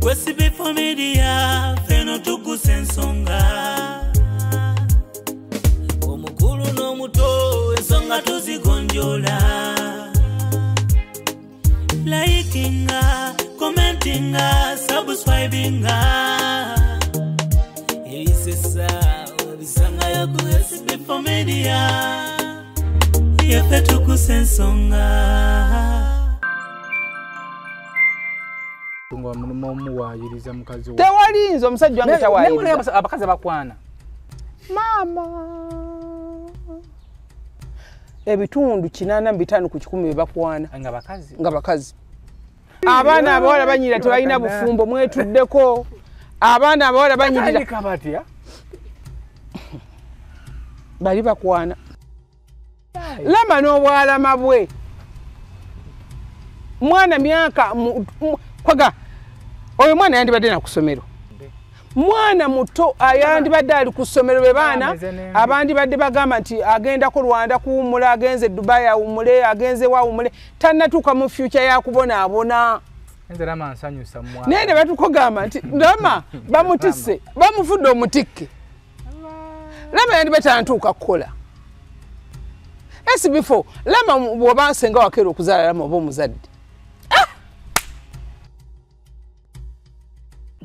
Kwesibe Media feno tuguse ensonga omukulu n'omuto ensonga tuzigonjola likinga commentinga subscribinga eisesa obisanga yo ku SB Media yefe tuguse ensonga. Muwaayiriza mukazi we. Tewalinze omusajja wange tawaayiriza. Abakazi bakwana. Maama. Ebitundu 85 ku 100 bakwana. Nga bakazi. Nga bakazi. Abaana abawala banyirira tebalina bufumbo mwetuddeko. Abaana abawala banyirira. Kabatya. Bali bakwana. Lama n'obwalama bwe. Mwana myaka kwaga oyo mwana yandibadde na kusomero. Mwana muto ayandibadde ali kusomero be baana abandi badde bagamba nti agenda ku Rwanda kuwumula agenze Dubai awumule agenze wawumule tannatuuka mu future ya kubona abona. Nze Rama nsanyusa mwana. Nene batukogamba nti Rama bamutisse bamufudde omutikke. Rama yandibadde tanatuuka kukola. SB4 Rama bw'oba nsenga wakeera okuzaala Rama oba omuzadde.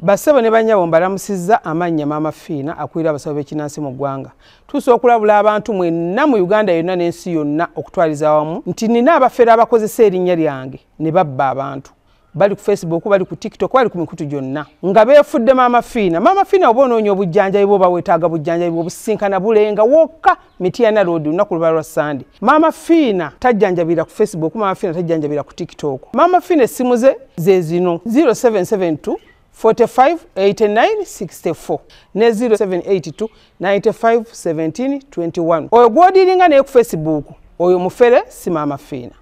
Basebo ne bannyabo mbalamusizza amannya Maama Fiina akulira abasawo b'ekinnansi mu ggwanga. Tusobola okulabula abantu mwenna mu Uganda yonna n'ensi yonna okutwaliza awamu nti nina abafere abakozesa erinnya lyange ne babba abantu. Bali ku Facebook, bali ku TikTok, bali ku mikutu gyonna nga beefudde Maama Fiina. Maama Fiina oba onoonya obujjanjabi bw'oba weetaaga bujjanjabi obusinkana bulenga wokka Mityana Road lunaku lwa Sunday. Maama Fiina tajjanjabira ku Facebook, Maama Fiina tajjanjabira ku TikTok. Maama Fiina essimu ze ze zino 0772 45 89 64 ne 0782 95 17 21. Oyo gw'odiringa naye ku Facebook oyo mufere si Maama Fiina.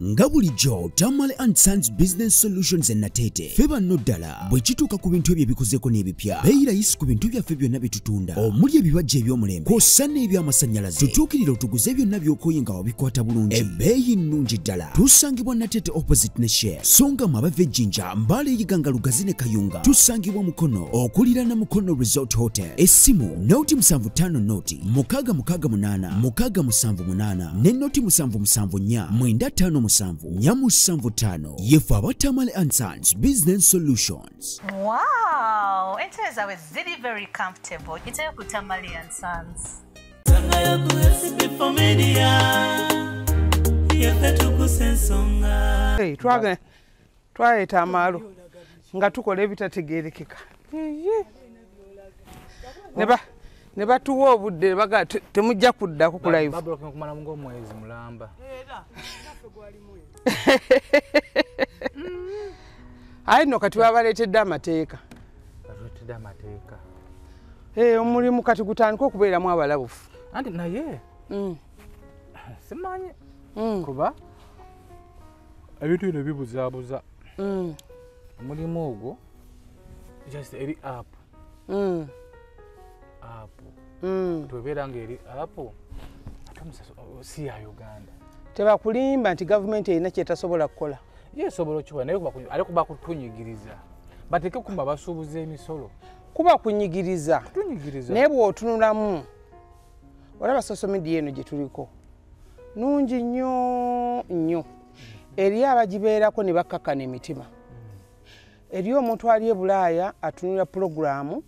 Nga bulijjo Tamale and Sons Business Solutions e Natete ffe nno ddala bwe kituuka ku bintu ebyo ebikozeeko n'ebipya beeyi layisi ku bintu byaffe byonna bye tutunda omuli ebibajja eby'omulembe kw'ossa n'ebyamasannyalaze tutuukirira otuguze byonna by'okoye nga wabikwata bulungi ebbeeyi nnungi ddala. Tusangibwa Natete opposite ne Shell so nga mwe abava e Jjinja, Mbale, Iganga, Lugazi ne Kayunga. Tusangibwa Mukono okuliraana Mukono Resort Hotel. Essimu noti 75 noti 668 678 ne noti 774 95 775. Yefe aba Tamale and Sons Business Solutions. Wow, entebe zaabwe ziri very comfortable. Giteyo ku Tamale and Sons. Hey, twaleeta amaalo nga tukola ebitategeerekeka. Ne batuwa obudde baga temujja kuddako ku live. Bablock kumala ng'omwezi mulamba. Ayi nno kati babaleetedde amateeka. Baleetedde amateeka. Omulimu kati gutandika okubeeramu abalabufu. Anti naye simanyi kuba ebintu bino bibuzaabuza. Omulimu ogwo just eri app. App. Tubeera ng'eri app ate si ya Uganda. Tebakulimba nti gavumenti erina kyetasobola kukola. Ye esobola okikola naye ate kuba kutunyigiriza. Bateeke kumba basuubuza emisolo. Kuba kunyigiriza. Kutunyigiriza. Naye bw'otunulamu olaba social media eno gye tuliko nnungi nnyo nnyo. Eriyo abagibeerako ne bakkakkana emitima. Eriyo omuntu ali e Bulaaya atunula pulogulaamu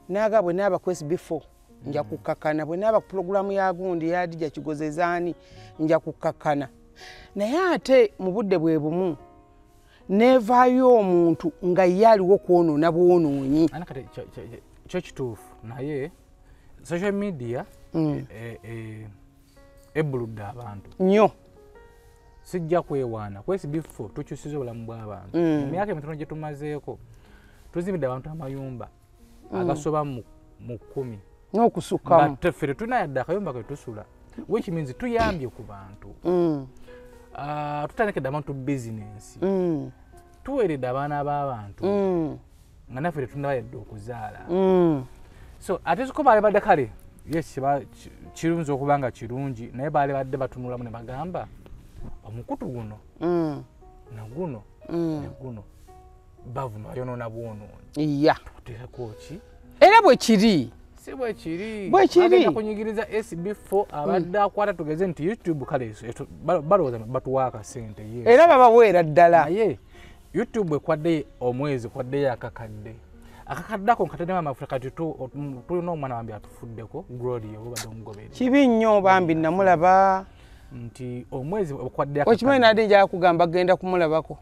n'agamba bwe naaba ku SB4 nja kukkakkana, bwe naaba ku pulogulaamu ya gundi ya Hadija Kigozezaani nja kukkakkana. Naye ate mu budde bwe bumu neevaayo omuntu nga ye aliwo kwonoona bwonoonyi. Ana kati kyo kituufu naye social media ebbuludde abantu nnyo. Sijja kwewaana ku SB4 tukyusiza obulamu bw'abantu. Mu myaka emitono gye tumazeeko tuzimbidde abantu amayumba agasoba mu 10 n'okusukkamu. Nga ffe tetulina yadde akayumba ke tusula, which means tuyambye ku bantu. Tutandikidde abantu bizinensi, tuweeredde abaana b'abantu nga naffe tetunnaba yadde okuzaala. So ate ko baali badde kale yes kirungi okuba nga kirungi naye baali badde batunulamu ne bagamba omukutu guno na guno ne guno Bavuma bayonoona bwonoonyi. Yeah. Tuteekako ki? Era bwe kiri. Si bwe kiri. Bwe kiri. Bagenda kunyigiriza SB4 abadde akwata tugeze nti YouTube kale balowooza batuwa akasente. Yes. Era babaweera ddala. Naye YouTube ekwadde omwezi kwaddeyo akakadde. Akakadde ako nkataddemu amafuta kati tulina omwana bambi atufuddeko Gloria obadde omugoberera. Kibi nnyo bambi namulaba. Nti omwezi okwadde akakadde. Okimanyi nadde njagala kugamba genda kumulabako.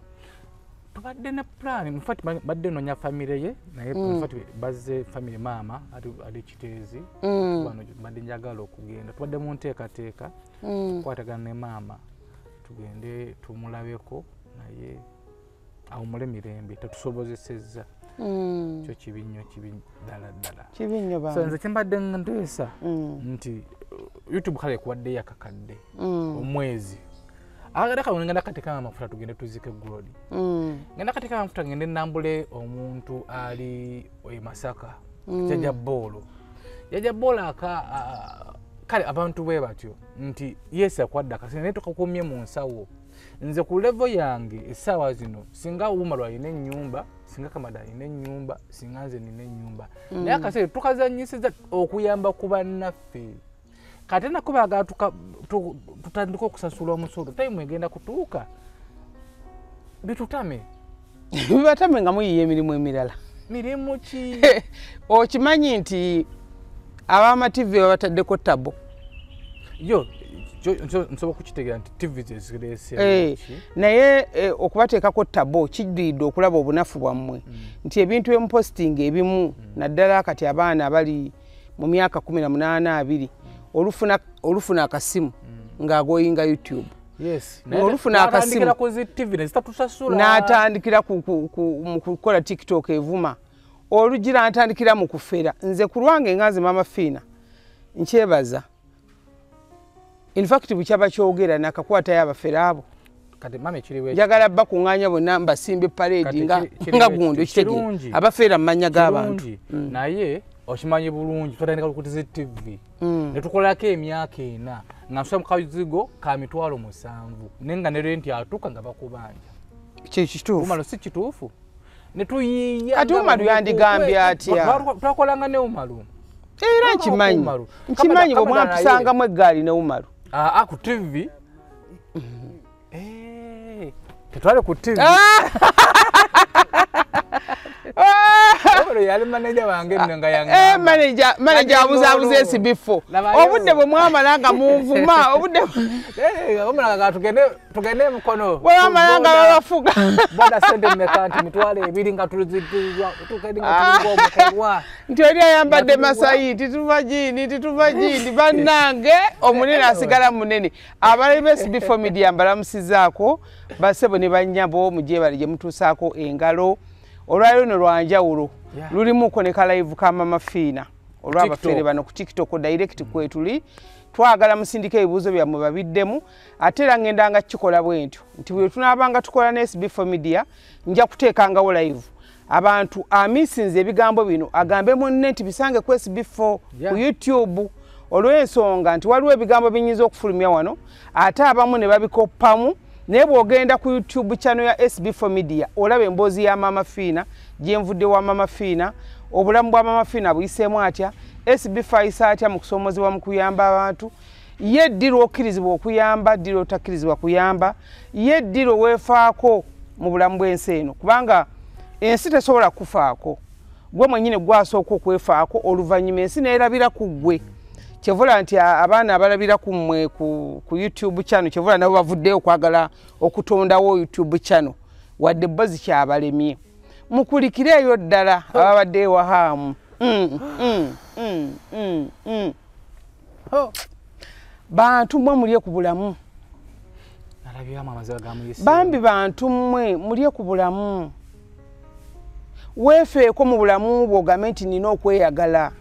Tubadde ne plan, in fact badde nonya family ye naye in fact bazze family maama ali Kiteezi. Bano badde njagala okugenda tubadde mu nteekateeka tukwatagana ne maama tugende tumulabeko naye awummule mirembe tetusobozesezza. Kyo kibi nnyo kibi ddala ddala. Kibi nnyo bambi. So nze kye mbadde nteesa nti YouTube kale ekuwaddeyo akakadde omwezi. Akakadde kano ngenda kateekamu amafuta tugende tuzike Glory. Ngenda kateekamu amafuta ngende nambule omuntu ali e Masaka. Jjajja Bboolo. Jjajja Bboolo kale abantu bwe batyo nti yes akwadde akasente naye tukakumye mu nsawo. Nze ku level yange essaawa zino singa Umaru alina ennyumba, singa Kamada alina ennyumba, singa nze nina ennyumba. Naye akasente tukazannyisizza okuyamba ku bannaffe. Kati nako baagala tutandike okusasula omusolo, tayimu egenda kutuuka bitutame. Bibatame nga muyiiya emirimu emirala. Mirimu ki? Okimanyi nti ab'ama TV babataddeko tabo. Yo nsobola okukitegeera nti TV ze zireese. Naye okubateekako tabo kiddiridde okulaba obunafu bwammwe. Nti ebintu bye mupositinga ebimu naddala kati abaana abali mu myaka 18 20 olufuna akasimu ng'agoyinga YouTube. Yes. Olufuna akasimu ku zi TV ne zitatusasula. N'atandikira mu kukola TikTok evuma. Olugira n'atandikira mu kufera. Nze ku lwange nga nze Maama Fiina nkyebaza. In fact bukyaba kyogera nakakwatayo abafere abo. Kati mama ekiriwo ekyo. Njagala bakuŋŋaanya bonna mbasimbe parade nga gundi okitegeera. Abafeera mu mannya g'abantu. Naye okimanyi bulungi twatandika ku zi TV. Ne tukolako emyaka 4 nga nsusa mu kazigo ka 7,000 naye nga ne renti atuuka nga bakubanja. Kituufu. Umaru si kituufu. Ne tuyiiya. Ate Umaru yandigambye atya? Twakolanga ne Umaru. Era nkimanyi. Nkimanyi bwe mwampisangamu eggaali ne Umaru. Ku TV. Tetwale ku TV. Yali manager wange nno nga yangamba. Manager abuzaabuza SB4. Obudde bwe mwamala nga munvuma, obudde omulanga nga tugende Mukono. Bwe mwamala nga babafuga. Boda sente mmeka nti 20,000 nga tuliziddirizwa, tugende nga tuliwa omukolwa. Nti oli ayambadde masayi, tituva jiini, tituva jiini, bannange omunene asigala munene. Abalabi ba SB4 Media mbalamusizaako, bassebo ne bannyabo mugyebale gye mutuusaako engalo. Olwaleero luno lwa njawulo lulimuko ne ka live ka Maama Fiina olw'abafeere bano ku TikTok direct kwetuli. Twagala musindike ebibuuzo byammwe babiddemu ate era ngenda nga kikola bwe ntyo nti bwe tunaabanga tukola ne SB4 Media nja kuteekangawo live abantu amisinze ebigambo bino agambe munne nti bisange ku SB4 ku YouTube olw'ensonga nti waliwo ebigambo binyinza okufulumya wano ate abamu ne babikoppamu. Naye bw'ogenda ku YouTube channel ya SB4 Media olaba emboozi ya Maama Fiina gye nvudde wa Maama Fiina, obulamu bwa Maama Fiina buyiseemu atya, SB4 ayise atya mu kusoomozebwa mu kuyamba abantu, ye ddi lw'okkirizibwa okuyamba, ddi lw'otakkirizibwa kuyamba, ye ddi lwe weefaako mu bulamu bw'ensi eno, kubanga ensi tesobola kufaako, gwe mwennyini gwasooka okwefaako oluvannyuma ensi neerabira ku ggwe. Kyevula nti abaana abalabira ku mmwe ku YouTube channel kyevula nabo bavuddeyo okwagala okutondawo YouTube channel wadde bo zikyabalemye. Mukulikireeyo ddala ababadde ewahaamu. Bantu mmwe mulye ku bulamu. Bambi bantu mmwe mulye ku bulamu. Weefeeko mu bulamu bwo ogambe nti nina okweyagala.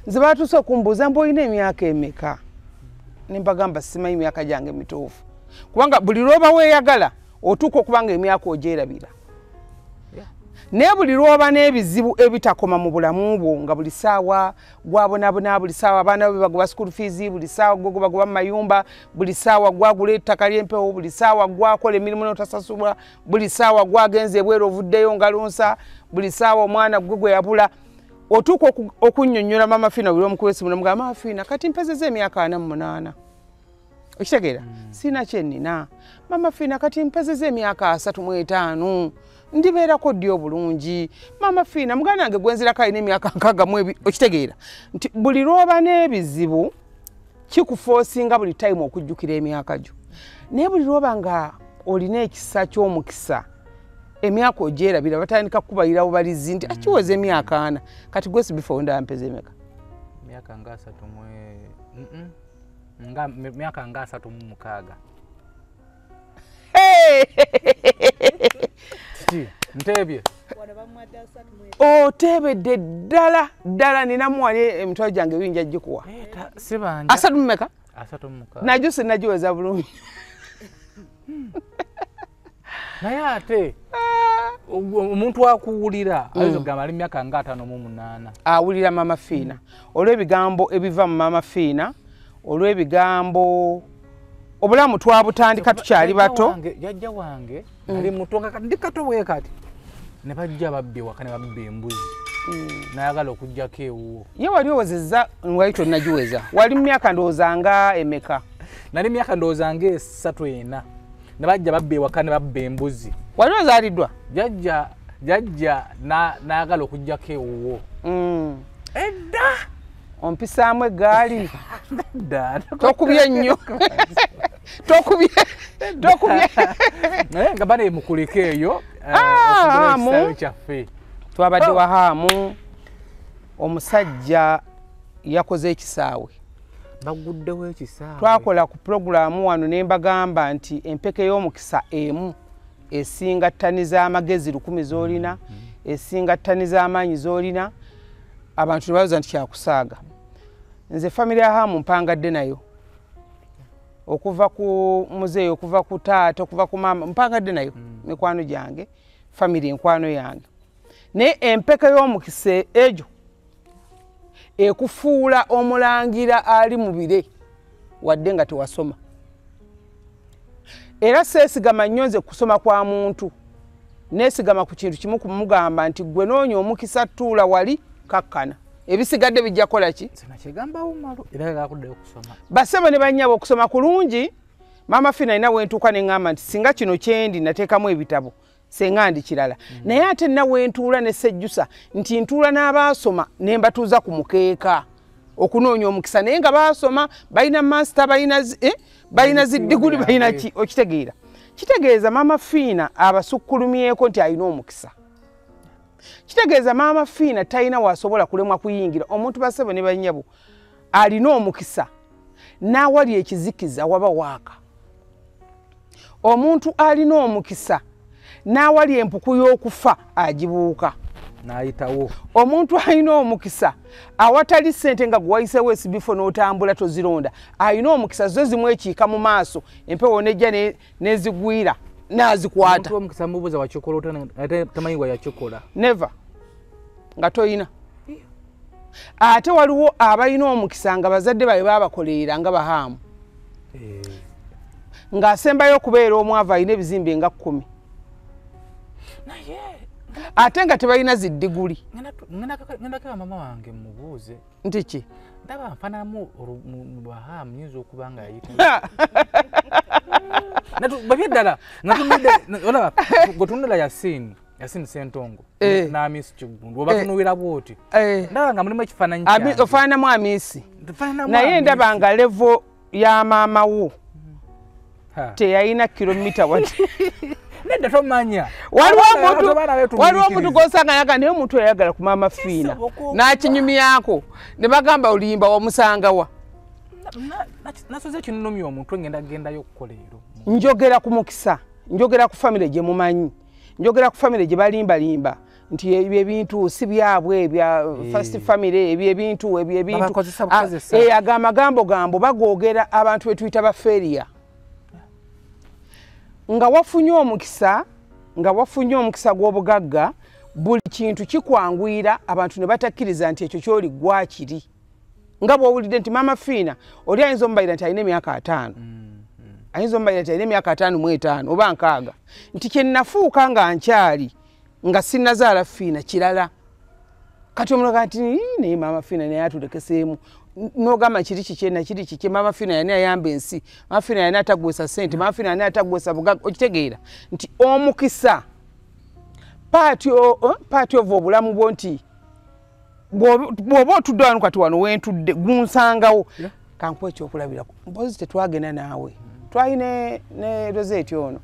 Nze baatuuse okumbuuza mbu olina emyaka emeka, ne mbagamba simanyi myaka gyange mituufu, kubanga buli lw'oba weeyagala otuuka okuba nga emyaka ogyerabira. Naye buli lw'oba n'ebizibu ebitakoma mu bulamu bwo, nga buli ssaawa gwabonabona, buli ssaawa abaana be bagoba school fees, buli ssaawa gwe bagoba mu mayumba, buli ssaawa gwagula ettaka ly'empewo, buli ssaawa gwakola emirimu n'otasasulwa, buli ssaawa gwagenze ebweru ovuddeyo ngalonsa, buli ssaawa omwana gwe gwe yabula, otuuka okunnyonnyola Mama Fiina buli omukuba essimu n'omugamba, Mama Fiina kati mpezezza emyaka 48. Okitegeera? Sirina kye nnina. Mama Fiina kati mpezezza emyaka 35. Ndibeerako ddi obulungi? Mama Fiina muganda wange gwe nzirako alina emyaka 62. Okitegeera nti buli lw'oba n'ebizibu kikufoosinga buli time okujjukira emyaka gyo. Naye buli lw'oba nga olina ekisa ky'omukisa, emyaka ogyerabira, batandika kukubalira bubalizi nti akiweza emyaka 40. Kati gwe sibifo ndaba mpeza emeka? Myaka nga 30 nga myaka nga 36. Ntebye. Otebedde ddala ddala, ninamu wali emitwalo gyange ebiri nja gikuwa. Sibanja. 30 mmeka? 36. Nagyo sinnagiweza bulungi. Naye ate omuntu akuwulira ayinza okugamba ali myaka nga 58. Awulira Mama Fiina olw'ebigambo ebiva mu Mama Fiina, olw'ebigambo obulamu twabutandika tukyali bato. Jjajja wange ali muto nga ndi kato bwe kati, ne bajja babbi waka ne babba embuzi, n'ayagala okuggyako ewuwo. Ye wali owezezza wali tonnagiweza? Wali mu myaka ndowooza nga emeka? Nali myaka ndowooza nga 3 4, ne bajja babba ewaka ne babba embuzi. Wali ozaaliddwa? Jjajja n'ayagala okuggyako ewuwo. Edda! Ompisaamu eggaali. Tokubye nnyo. Tokubye. Tokubye. Naye nga bane mukulike eyo okugula ekisaawe kyaffe. Twabadde wa Haamu, omusajja yakoze ekisaawe. Baguddewo ekisaawe. Twakola ku pulogulaamu wano ne mbagamba nti empeke y'omukisa emu esinga ttani z'amagezi 1000 z'olina, esinga ttani z'amaanyi z'olina. Abantu ne balowooza nti kyakusaaga. Nze famire ya Haamu mpangadde nayo, okuva ku muzeeyi, okuva ku taata, okuva ku maama, mpangadde nayo mikwano gyange, famire enkwano yange. Naye empeke y'omukisa egyo ekufuula omulangira ali mu bire wadde nga tewasoma. Era seesigama nnyo nze kusoma kwa muntu, neesigama ku kintu kimu, kumugamba nti gwe noonya omukisa tuula wali kakkana, ebisigadde bijja kukola ki? Basebo ne bannyabo, okusoma kulungi. Mama Fiina alina wentuuka ne ŋŋamba nti singa kino kyendi nateekamu ebitabo senga ndi kirala. Naye ate nina wentuula ne sejjusa nti ntuula n'abaasoma ne mbatuuza ku mukeeka okunoonya omukisa, naye nga baasoma balina master, balina ziddiguli, balina ki. Okitegeera? Kitegeeza Mama Fiina abasukkulumyeko nti alina omukisa. Kitegeeza Mama Fiina talina wasobola kulemwa kuyingira. Omuntu basebo ne bannyabo alina omukisa n'awali ekizikiza waba waaka. Omuntu alina omukisa n'awali empuku y'okufa agibuuka n'ayitawo. Omuntu alina omukisa awatali ssente nga gwe wayiseewo esibifo n'otambula tozironda, alina omukisa zo zimwekiika mu maaso, empewo nejja n'ezigwira n'azikwata. Omukisa mubuuza wakikola otya ate tamanyi bwe yakikola. Never nga toyina. Ate waliwo abalina omukisa nga bazadde baabwe baabakolerera nga Bahaamu, ng'asembayo okubeera omwavu alina ebizimbe nga 10, ate nga tebalina ziddiguli. Ngenda mama wange mubuuze nti ki? Ndaba nfaananamu mu Bahaamu, nyinza okuba nga yayita. Babye ddala olaba gwe Yasini, Yasini Ssentongo n'Amisi Kiggundu, obatunuulira bw'oti ndaba nga mulimu ekifaananyi kyange. Ofaananamu Amisi, naye ndaba nga levo ya maama wo teyalina kilomita wadde. Nedda tomanya. Waliwo omuntu gw'osanga ayagala, naye omuntu ayagala ku Mama Fiina n'akinyumyako ne bagamba olimba wamusanga wa. Nasoze ekinnumya omutwe ngenda gendayo okukola ero. Njogera ku mukisa, njogera ku famire gye mumanyi, njogera ku famire gye balimbalimba nti ebyo ebintu si byabwe ebya first family, ebyo ebintu ebyo ebintu aga amagambo gambo bagoogera abantu betuyita ba failure. Nga wafunye omukisa Nga wafunye omukisa gw'obugagga, buli kintu kikwanguyira, abantu ne batakkiriza nti ekyo ky'oli gwakiri. Nga bw'owulidde nti Maama Fiina oli ayinza omubayira nti alina emyaka 5. Ayinza omubayira nti alina emyaka 55 oba 60. Nti kye nafuuka nga nkyali nga sinnazaala Fiina kirala. Kati omulaga nti naye Maama Fiina naye atulekeseemu. N'ogamba kiri kikye na kiri kikye, Maama Fiina yani ayamba ensi, Maama Fiina yani atagwesa ssente, Maama Fiina yani atagwesa bugagga. Okitegeera nti omukisa part of obulamu bwo nti bw'oba otudde wano kati wano wentudde gunsangawo. Kankuwa ekyokulabirako, mpozi tetwagenda naawe, twali ne Rosette ono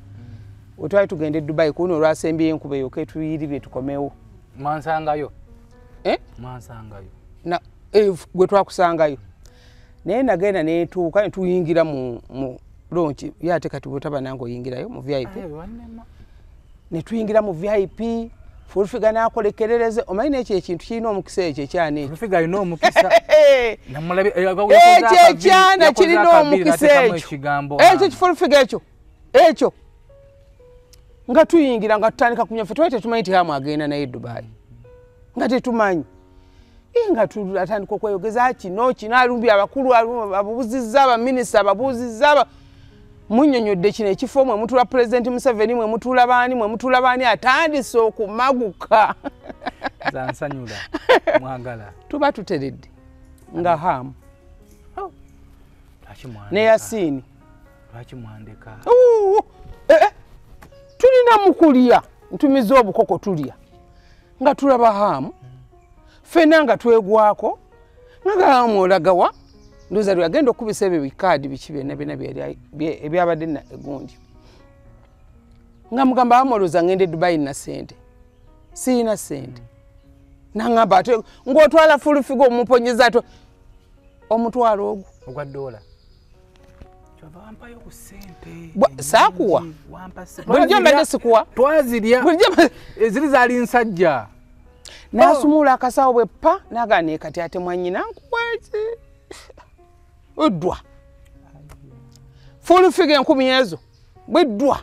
we twali tugenda e Dubai kuno olwasembyeyo enkuba eyo ketuyiribye tukomewo. Mwansangayo? Mwansangayo. Na gwe twakusangayo. Naye nagenda netuuka ne tuyingira mu launch, ye ate kati bw'otaba nange oyingirayo mu VIP. Ne tuyingira mu VIP, Full Figure n'akolekerereze, omanyi n'ekyo ekintu kirina omukisa ekyo ekyana ekyo. Full Figure alina omukisa. Ekyo ekyana kirina omukisa ekyo. Ekyo Full Figure ekyo. Ekyo. Nga tuyingira nga tutandika kunywa, ffe twali tetumanyi nti Hamu agenda naye Dubai. Nga tetumanyi. Nga atandika okweyogeza kino kino, alumbye abakulu, ababuuzizza abaminisita, ababuuzizza munnyonnyodde kino ekifo mwe mutuula Pulezidenti Museveni, mwe mutuula baani, mwe mutuula baani, atandise okumaguka. Zansanyula, mwagala. Tuba tuteredde nga Hamu. Ne Yasini. Lwaki mwandeka? Tulina mukulya, ntumiza obukoko tulya. Nga tulaba Hamu. Ffenna nga twegwako, nga Hamu olagawa. Ndowooza lwe yagenda okukubisa ebyo bikaadi biki byonna byonna ebyabadde egundi. Nga mugamba Hamu olowooza ngende Dubai nina ssente. Siyina ssente. N'aŋŋamba ate ng'otwala Full Figure omuponyeza ate omutwalo ogwo. Ogwa dola. Kyova wampayo ku ssente. Saakuwa. Bulijjo mbadde sikuwa. Twazirya. Bulijjo eziri zaali nsajja. N'asumula akasawo bwe ppa n'agaana kati ate mwannyina nkuwa ki? Eddwa. Full Figure 1000 ezo bweddwa.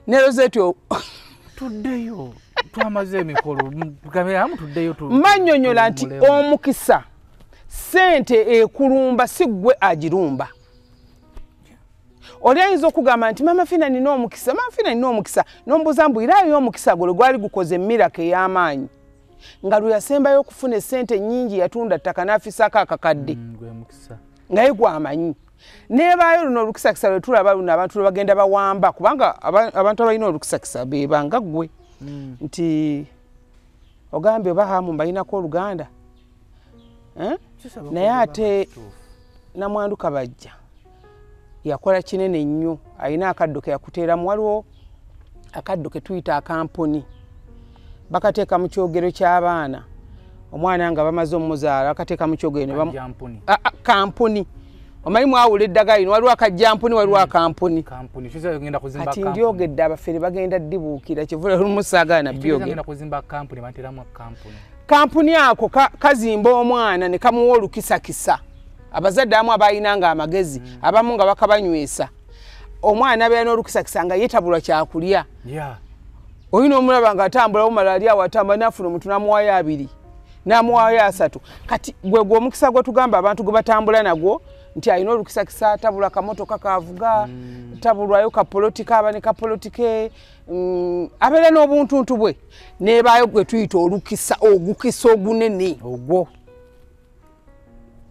Ne Rosette tuddeyo twamaze emikolo kamera tuddeyo mannyonnyola nti omukisa ssente ekulumba si ggwe agirumba. Oli ayinza okugamba nti Maama Fiina nina omukisa, Maama Fiina nina omukisa, n'ombuuza mbu era omukisa gwe gwali gukoze miracle ey'amaanyi. Nga lwe yasembayo okufuna essente nnyingi yatunda ttaka n'afisaako akakadde. Nga ye gwamanyi. Neebaayo luno olukisakisa lwe tulaba luno abantu lwe bagenda bawamba, kubanga abantu abalina olukisakisa be banga ggwe. Nti ogambye oba Hamu mbalinako oluganda. Naye ate Namwandu Kabajja yakola kinene nnyo, alina akaddo ke yakuteeramu, waliwo akaddo ke tuyita akampuni. Bakateeka mu kyogero ky'abaana, omwana nga bamaze omuzaala bakateeka mu kyogero ne kampuni. Omanyi mwawula eddagala lino, waliwo akajjampuni, waliwo akampuni. Kati ndyogedde abafere bagenda ddibuukira, kivula lumu saagala na byogera. Kampuni ako kazimba omwana ne kamuwa olukisakisa. Abazadde abamu abalina amagezi, abamu nga bakabanywesa. Omwana abeera n'olukisakisa nga yeetabulwa kyakulya. Olina omulaba ng'atambula omala ali awo atambula n'afuna omuntu n'amuwaayo 2, n'amuwaayo 3. Kati gwe gwe omukisa gwe tugamba abantu gwe batambula nagwo nti alina olukisakisa atabula kamotoka kavuga, tabulwayo kapolotika, aba ne kapolotike, abeera n'obuntuntu bwe. Neebaayo gwe tuyita olukisa, ogukisa ogunene. Ogwo.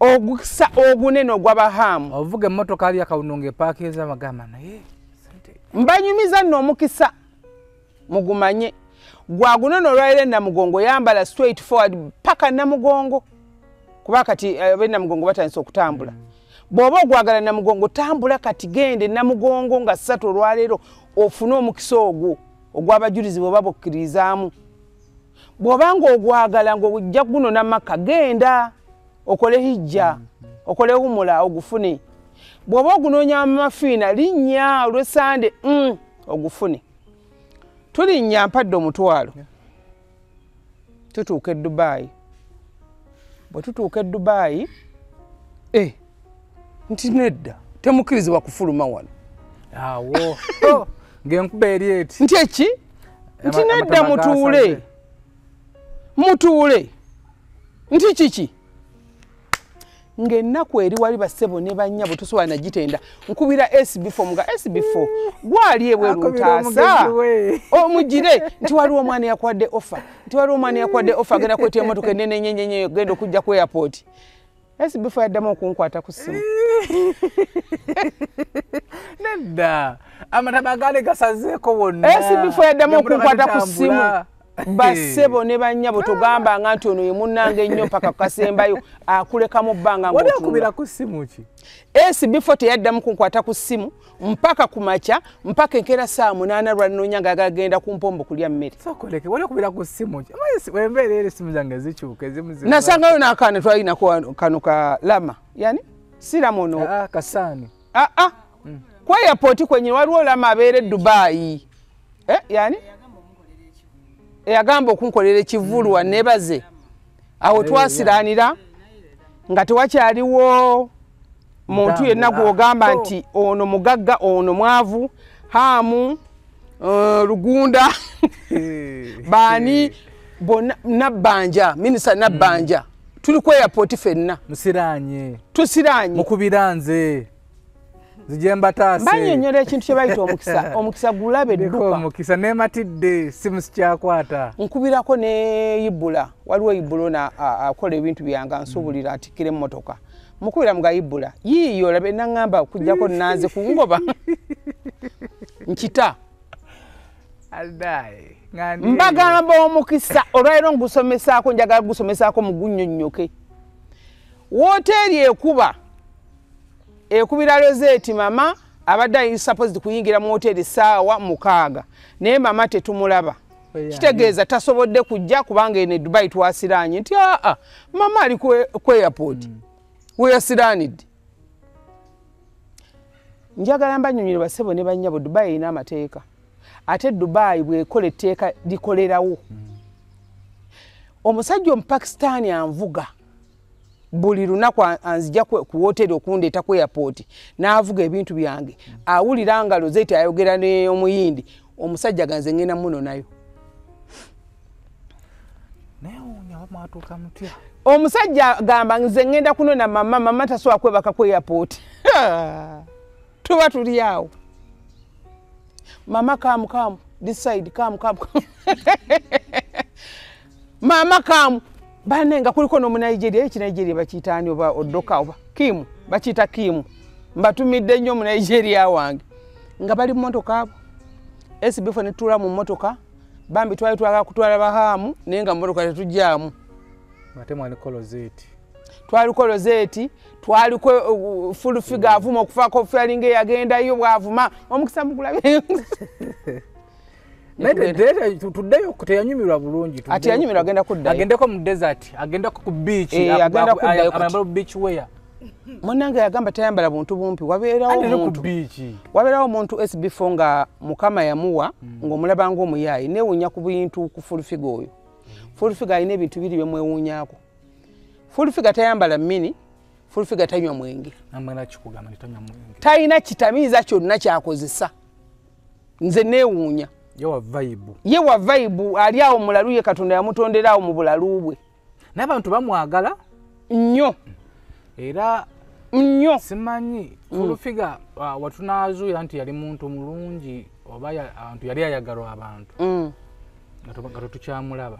Ogukisa ogunene ogw'abahamu. Ovuga emmotoka ali akawuno ng'epaakiza amagamba naye. Mbanyumiza nno omukisa mugumanye. Gwagunono olwaleero Namugongo yambala straight forward paka Namugongo. Kuba kati ab'e Namugongo batandise okutambula. Bw'oba ogwagala Namugongo tambula kati gende Namugongo nga 3 olwaleero ofune omukisa ogwo ogw'abajulizi bw'oba bokkirizaamu. Bw'oba ng'ogwagala ng'ojja gunona Makka genda okole hijja, okole humula ogufune. Bw'oba ogunoonya Maama Fiina linnya olw'Essande ogufune. Tulinnya mpadde omutwalo. Tutuuka e Dubai. Bwe tutuuka e Dubai, nti nedda temukkirizibwa kufuluma wano. Awo ng'enkuba eri eti. Nti eki? Nti nedda mutuule. Mutuule. Nti kiki? Ng'ennaku eri wali bassebo ne bannyabo tosobola nagitenda. Nkubira SB4 mga SB4 gwali ebweru ntaasa. Omugire nti waliwo omwana yakwadde offer. Nti waliwo omwana yakwadde offer agenda kweta emmotoka ennene nnyo genda okujja ku airport. SB4 yaddamu okunkwata ku ssimu. Nedda amataba gaali gasazeeko wonna. SB4 yaddamu okunkwata ku ssimu. Bassebo ne bannyabo togambanga nti ono ye munnange ennyo mpaka kukasembayo akulekamu bbanga ng'otunula. Wali okubira ku ssimu ki? SB4 teyaddamu kunkwata ku ssimu mpaka ku makya mpaka enkeera ssaawa 8 lwannoonya ng'agenda ku mpombo kulya mmere. Sokoleke wali okubira ku ssimu ki? Wembeera era essimu zange zikyuka ezimu ziba. Nasangayo n'akaana twalinako kano ka Lama. Yani si Lama ono. Kasaani. Ku airport kwennyini waliwo Lama abeera e Dubai. Yani? Eyagamba okunkolera ekivvulu wanneebaze. Awo twasiranira nga tewakyaliwo muntu yenna gw'ogamba nti ono mugagga ono mwavu, Hamu, Lugunda, baani bonna Nabbanja, minisita Nabbanja. Tuli ku airport ffenna. Musiranye. Tusiranye. Mukubira nze. Zijje mbataase. Bannyonnyola ekintu kye bayita omukisa. Omukisa gulabe dduka. Omukisa neematidde simu sikyakwata. Nkubirako ne Ibula. Waliwo Ibula ono akola ebintu byange ansuubulira atikkira emmotoka. Mukubira mga Ibula. Yiiyo olabe naŋŋamba okuggyako nanze kungoba. Nkita. Mbagamba omukisa olwaleero ngusomesaako njagala gusomesaako mugunnyonnyoke. Wooteeri ekuba. Ekubira Rosette mama abadde ali supposed kuyingira mu hoteli ssaawa 6 naye mama tetumulaba. Kitegeeza tasobodde kujja kubanga eno e Dubai twasiranye nti mama ali ku airport. We yasiranidde. Njagala mbanyonyere bassebo ne bannyabo Dubai erina amateeka. Ate Dubai bw'ekola etteeka likolerawo. Omusajja Omupakisitaani anvuga. Buli lunaku anzija ku hoteli okundeeta ku airport n'avuga ebintu byange. Awulira nga Rosette ayogera n'omuyindi omusajja ganze ngenda muno nayo. Omusajja gamba nze ngenda kunona mama, mama tasobola kwebaka ku airport. Tuba tuli awo. Mama come come this side come come. Mama come. Banenga kuliko n'omunigeria, ekinigeria bakiyita ani oba Odoka oba Kimu, bakiyita Kimu. Mbatumidde nnyo omunigeria wange. Nga bali mu mmotoka abo. SB4 ne tutuula mu mmotoka, bambi twali twagala kutwala Bahamu naye nga mmotoka tetujjaamu. Ate mwaliko Rosette. Twaliko Rosette, twaliko full figure avuma okufaako ofuyalinga eyagendayo bw'avuma. Omukisa mugulabye. Naye tuddeyo teyanyumirwa bulungi. Ati yanyumirwa agenda kuddayo. Agendeko mu desert, agendeko ku beach, agenda beach wear. Munnange yagamba tayambala buntu bumpi, wabeerawo omuntu. Wabeerawo omuntu SB4 nga Mukama yamuwa ng'omulaba ng'omuyaayi neewuunya ku bintu ku full figure oyo. Full figure alina ebintu biri byemwewuunyaako. Full figure tayambala mini, full figure tanywa mwenge. Talina kitamiiza kyonna ky'akozesa. Nze neewuunya. Ye wa vibe ali awo mulalu ye Katonda yamutondera awo mu bulalu bwe. N'abantu bamwagala nnyo. Era nnyo. Simanyi full figure watunaazuula nti yali muntu mulungi oba abantu yali ayagalwa abantu. Nga tukyamulaba.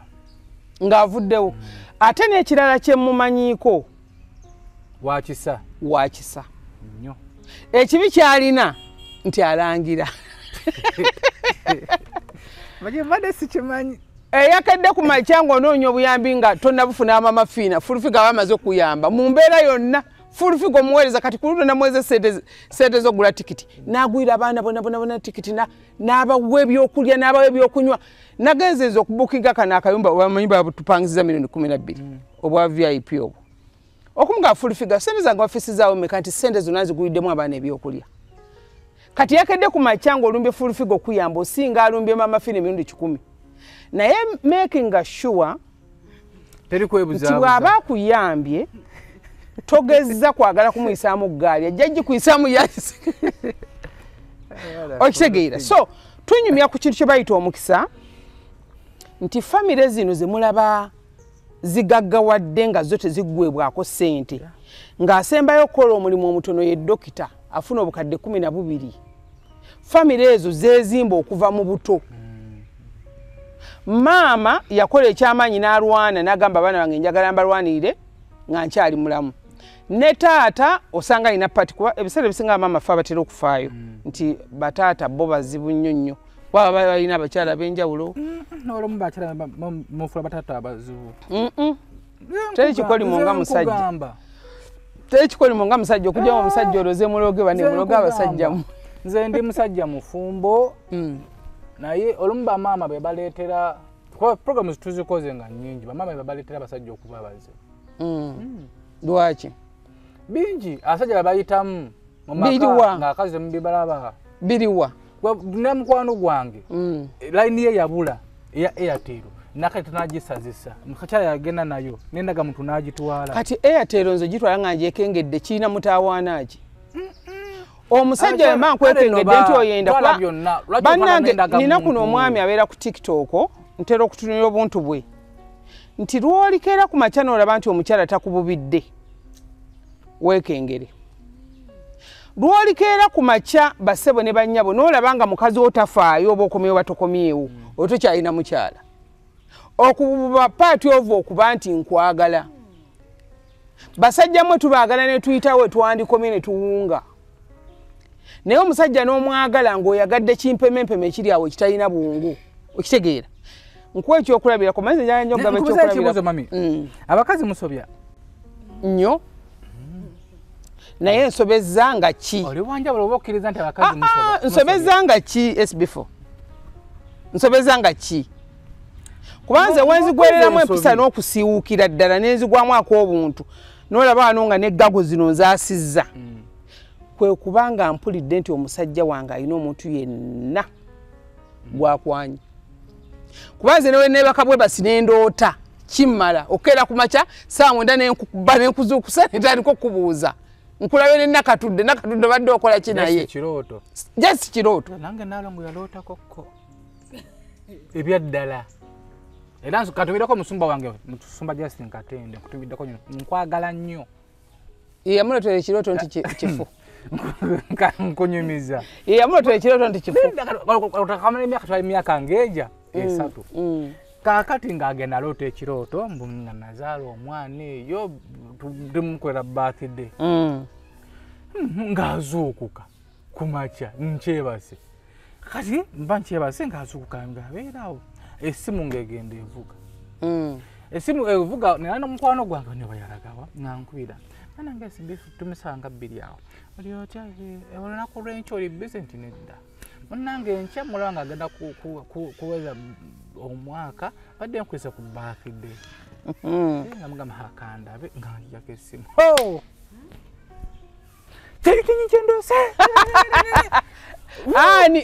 Ng'avuddewo. Ate n'ekirala kye mumanyiiko. Wakisa. Wakisa. Nnyo. Ekibi ky'alina nti alangira. Mbadde sikimanyi. Eyakedde ku makya ng'onoonya obuyambi nga tonnabufuna Mama Fiina, full figure bamaze okuyamba. Mu mbeera yonna full figure omuweereza kati ku luno namuweeza ssente z'okugula tikiti. N'agwira abaana bonna bonna bonna tikiti n'abawa ebyokulya n'abawa ebyokunywa. Nagenzeeza okubukinga kano akayumba bamanyi batupangisizza milioni 12 obwa VIP obwo. Okumuga full figure ssente zange wafisizaawo mmeka nti ssente zonna ziguliddemu abaana ebyokulya. Kati yakedde ku makya ng'olumbye full figure okuyamba osinga alumbye Mama Fiina emirundi 100. Naye making sure nti bw'aba akuyambye togezza kwagala kumuyisaamu ggaali ajja gikuyisaamu yasi. Okitegeera. So tunyumya ku kintu kye bayita omukisa. Nti famire zino ze mulaba zigaggawadde nga zo teziggwebwako ssente. Ng'asembayo okukola omulimu omutono ye dokita afuna obukadde 12. Famire ezo zeezimba okuva mu buto. Maama yakola ekyamaanyi n'alwana n'agamba abaana bange njagala mbalwanirire nga nkyali mulamu. Ne taata osanga alina pati kuba ebiseera ebisinga maama ffe abatera okufaayo nti bataata bo bazibu nnyo nnyo. Kuba baba balina abakyala ab'enjawulo. N'olumu bakyala mufula bataata abazibu. Teri kikolimo nga musajja. Teri kikolimo nga musajja okugyamu omusajja olwoze muloge bane muloge abasajja. Nze ndi musajja mufumbo. Naye olumu bamaama be baleetera kuba programs tuzikoze nga nnyingi, bamaama be baleetera abasajja okuba abazibu. Lwaki? Bingi abasajja babayitamu mu maka ng'akazi temubibalaba. Biriwa? Ne mukwano gwange layini ye yabula eya Airtel nakati tunagisazisa mukakyala yagenda nayo nendaga muntu n'agitwala. Kati Airtel nze gitwala nga ngyekengedde kirina mutawaana ki? Omusajja yemba nkwekengedde nti oyenda kuba bannange nina kuno omwami abeera ku TikTok ntera okutunulira obuntu bwe nti lw'olikeera ku makya n'olaba nti omukyala takububidde weekengere. Lw'olikeera ku makya bassebo ne bannyabo n'olaba nga mukazi wo tafaayo oba okomyewo batokomyewo otokyalina mukyala. Okububa paati ova okuba nti nkwagala. Basajja mmwe tubaagala ne tuyitawo twandikomye ne tuwunga. Naye omusajja n'omwagala ng'oyagadde kimpemempeme ekiri awo ekitalina buwungu okitegeera. Nkuwa ekyokulabirako manyi njagala nnyo okugamba ekyokulabirako. Abakazi musobya nnyo. Naye nsobezza nga ki? Oli wanjawulo oba okkiriza nti abakazi musobya? Nsobezza nga ki SB4? Nsobezza nga ki? Kuba nze wenzigwereramu empisa n'okusiiwuukira ddala n'enzigwamu ak'obuntu n'olaba wano nga n'eggago zino nzaasizza. Kwe kubanga mpulidde nti omusajja wange alina omuntu yenna gwakwanye. Kuba nze ne neebaka bwe basi ne ndoota kimmala okukeera ku makya ssaawa 9 ne nkukuba ne nkuzuukusa ne ntandika okubuuza. Nkulabe ne Nakatudde, Nakatudde badde okola ki naye? Kirooto. Just kirooto. Nange Nalongo yalootako ko. Ebyaddala. Era katumirako musumba wange, musumba Justin Katende, nkutumiddeko nnyo, nkwagala nnyo. Yamulootera ekirooto nti kifu. Nkunyumiza. Yamulootera ekirooto nti kifu. Otakamala emyaka twali myaka ng'eja 3. Kaakati ng'agenda aloota ekirooto mbu nga nazaala omwana eyo tumukolera birthday. Ng'azuukuka ku makya nkyebase. Kati mba nkyebase ng'azuukuka ng'abeera awo essimu ng'egenda evuga. Essimu evuga nera n'omukwano gwange ne bayalagawa nga nkubira. Nange tumisanga 2 awo. Oli otya olunaku lw'enkya oli busy nti nedda. Munnange enkya mulaba ng'agenda kuweza omwaka badde nkwisa ku birthday. Nga mugamba hakandabe nga njako essimu. Kyekinyi kyendoose.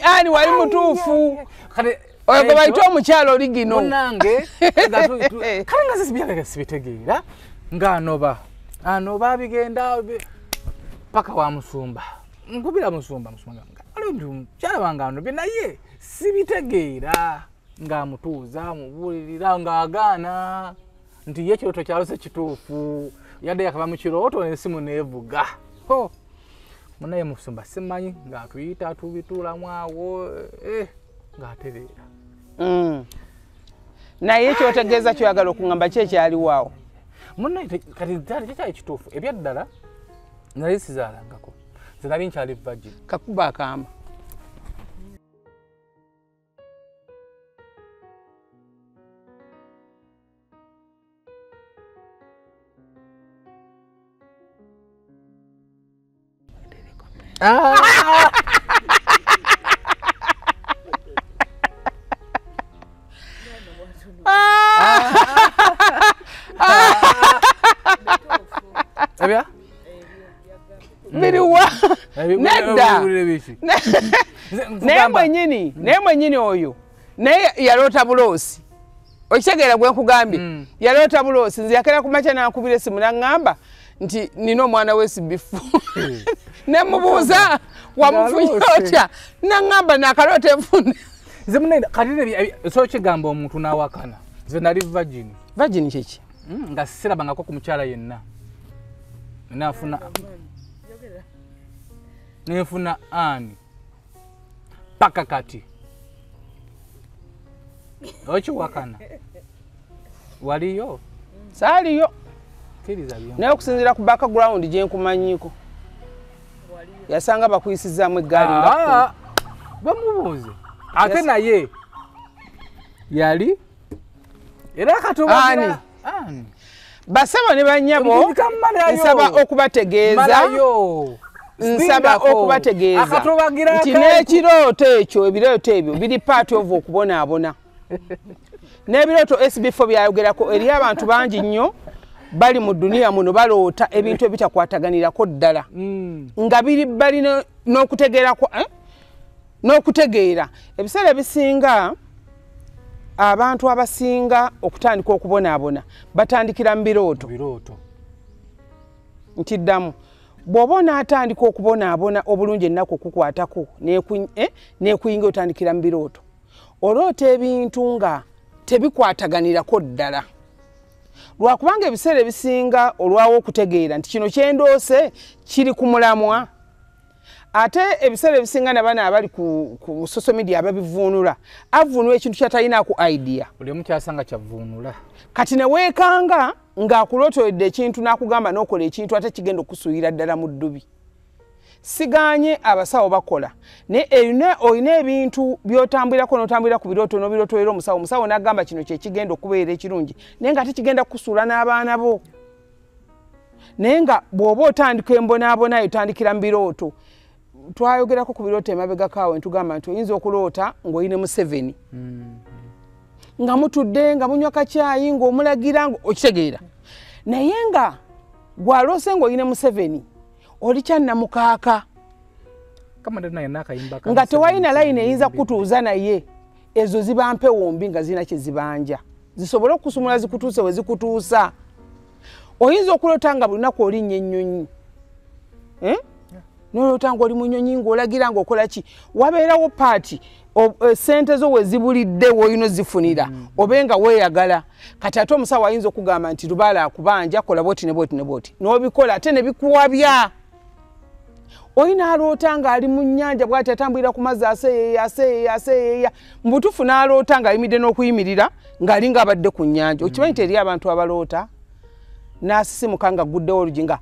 Ani wali mutuufu. Oyo gwe bayita omukyala oli gino. Munnange kale nga sibyaga sibitegeera ng'anoba. Anoba bigenda paka wa musumba. Nkubira musumba nga ali mukyala wange anobye naye sibitegeera. Ng'amutuuza mubuulirira ng'agaana nti ye ekirooto kyalose kituufu yadde yakava mu kirooto n'essimu n'evuga. Munnaye musumba simanyi ng'atuyita tubituulamu awo ng'atereera. Naye kyotegeeza kyoyagala okuŋŋamba ki ekyaliwo awo? Munnaye kati kyali kituufu ebyaddala nali sizaalangako nze nali nkyali virgin. Kakuba akaama. Ebya? Biriwa. Nedda. Naye mwennyini oyo naye yaloota buloosi. Okitegeera gwe nkugambye yaloota buloosi. Nze yakeera ku makya n'ankubira essimu n'aŋŋamba nti nina omwana w'esibifu. Ne mubuuza wamufunye otya n'aŋŋamba naakaloota enfunda. Nze munene kati so kigamba omuntu n'awakana. Nze nali virgin. Virgin kiki? Nga sirabangako ku mukyala yenna. Nafuna nefuna ani paka kati. Okiwakana. Waliyo? Saaliyo. Naye okusinziira ku background gye nkumanyiiko. Yasanga bakuyisizaamu eggaali nga bamubuuze. Ate naye yali era katubagira ani. Basebo ne bannyabo nsaba okubategeeza. Nsaba okubategeeza nti n'ekirooto ekyo ebirooto ebyo biri part of okubonaabona. N'ebirooto SB4 byayogerako eri abantu bangi nnyo bali mu duniya muno baloota ebintu ebitakwataganirako ddala. Nga biri bali n'okutegeera n'okutegeera. Ebiseera ebisinga abantu abasinga okutandika okubonaabona batandikira mu birooto. Nti ddamu bw'oba onaatandika okubonaabona obulungi ennaku okukwatako n'ekuyinga otandikira mu birooto. Oloota ebintu nga tebikwataganirako ddala. Lwakubanga ebiseera ebisinga olwawo okutegeera nti kino kyendoose kiri ku mulamwa. Ate ebiseera ebisinga n'abaana abali ku social media ababivuunula avuunula ekintu kyatalinaako idea. Buli omu kyasanga kyavuunula. Kati ne weekanga ng'akulootoledde ekintu n'akugamba n'okola ekintu ate kigenda okusuuyira ddala mu ddubi. Sigaanye abasawo bakola naye olina ebintu by'otambulirako n'otambulira ku birooto n'obirootolera omusawo, omusawo n'agamba kino kye kigenda okubeera ekirungi naye nga tekigenda kukusuula n'abaana bo. Naye nga bw'oba otandika embonaabonayo otandikira mu birooto. Twayogerako ku birooto emabegako awo ntugamba nti oyinza okuloota ng'olina Museveni. Nga mutudde nga munywa kacaayi ng'omulagira okitegeera. Naye nga gw'aloose ng'olina Museveni oli kyannamukaaka. Nga tewalina layini eyinza kukutuuza naye ezo ziba mpewo mbi nga zirina kye zibanja. Zisobole okusumula zikutuuse we zikutuusa. Oyinza okuloota nga buli lunaku olinnya ennyonyi. N'oloota ng'oli mu nnyonyi ng'olagira ng'okola ki. Wabeerawo paati ssente zo we zibulidde w'olina ozifunira obe nga weeyagala. Kati ate omusawo ayinza okugamba nti lubaale akubanja kola bw'oti ne bw'oti ne bw'oti. N'obikola ate ne bikuwabya. Olina aloota ng'ali mu nnyanja bw'ati atambulira ku mazzi aseeyeeya aseeyeeya aseeyeeya. Mu butuufu n'aloota ng'ayimiridde n'okuyimirira ng'ali ng'abadde ku nnyanja. Okimanyi nti eriyo abantu abaloota n'asisimuka ng'agguddewo oluggi nga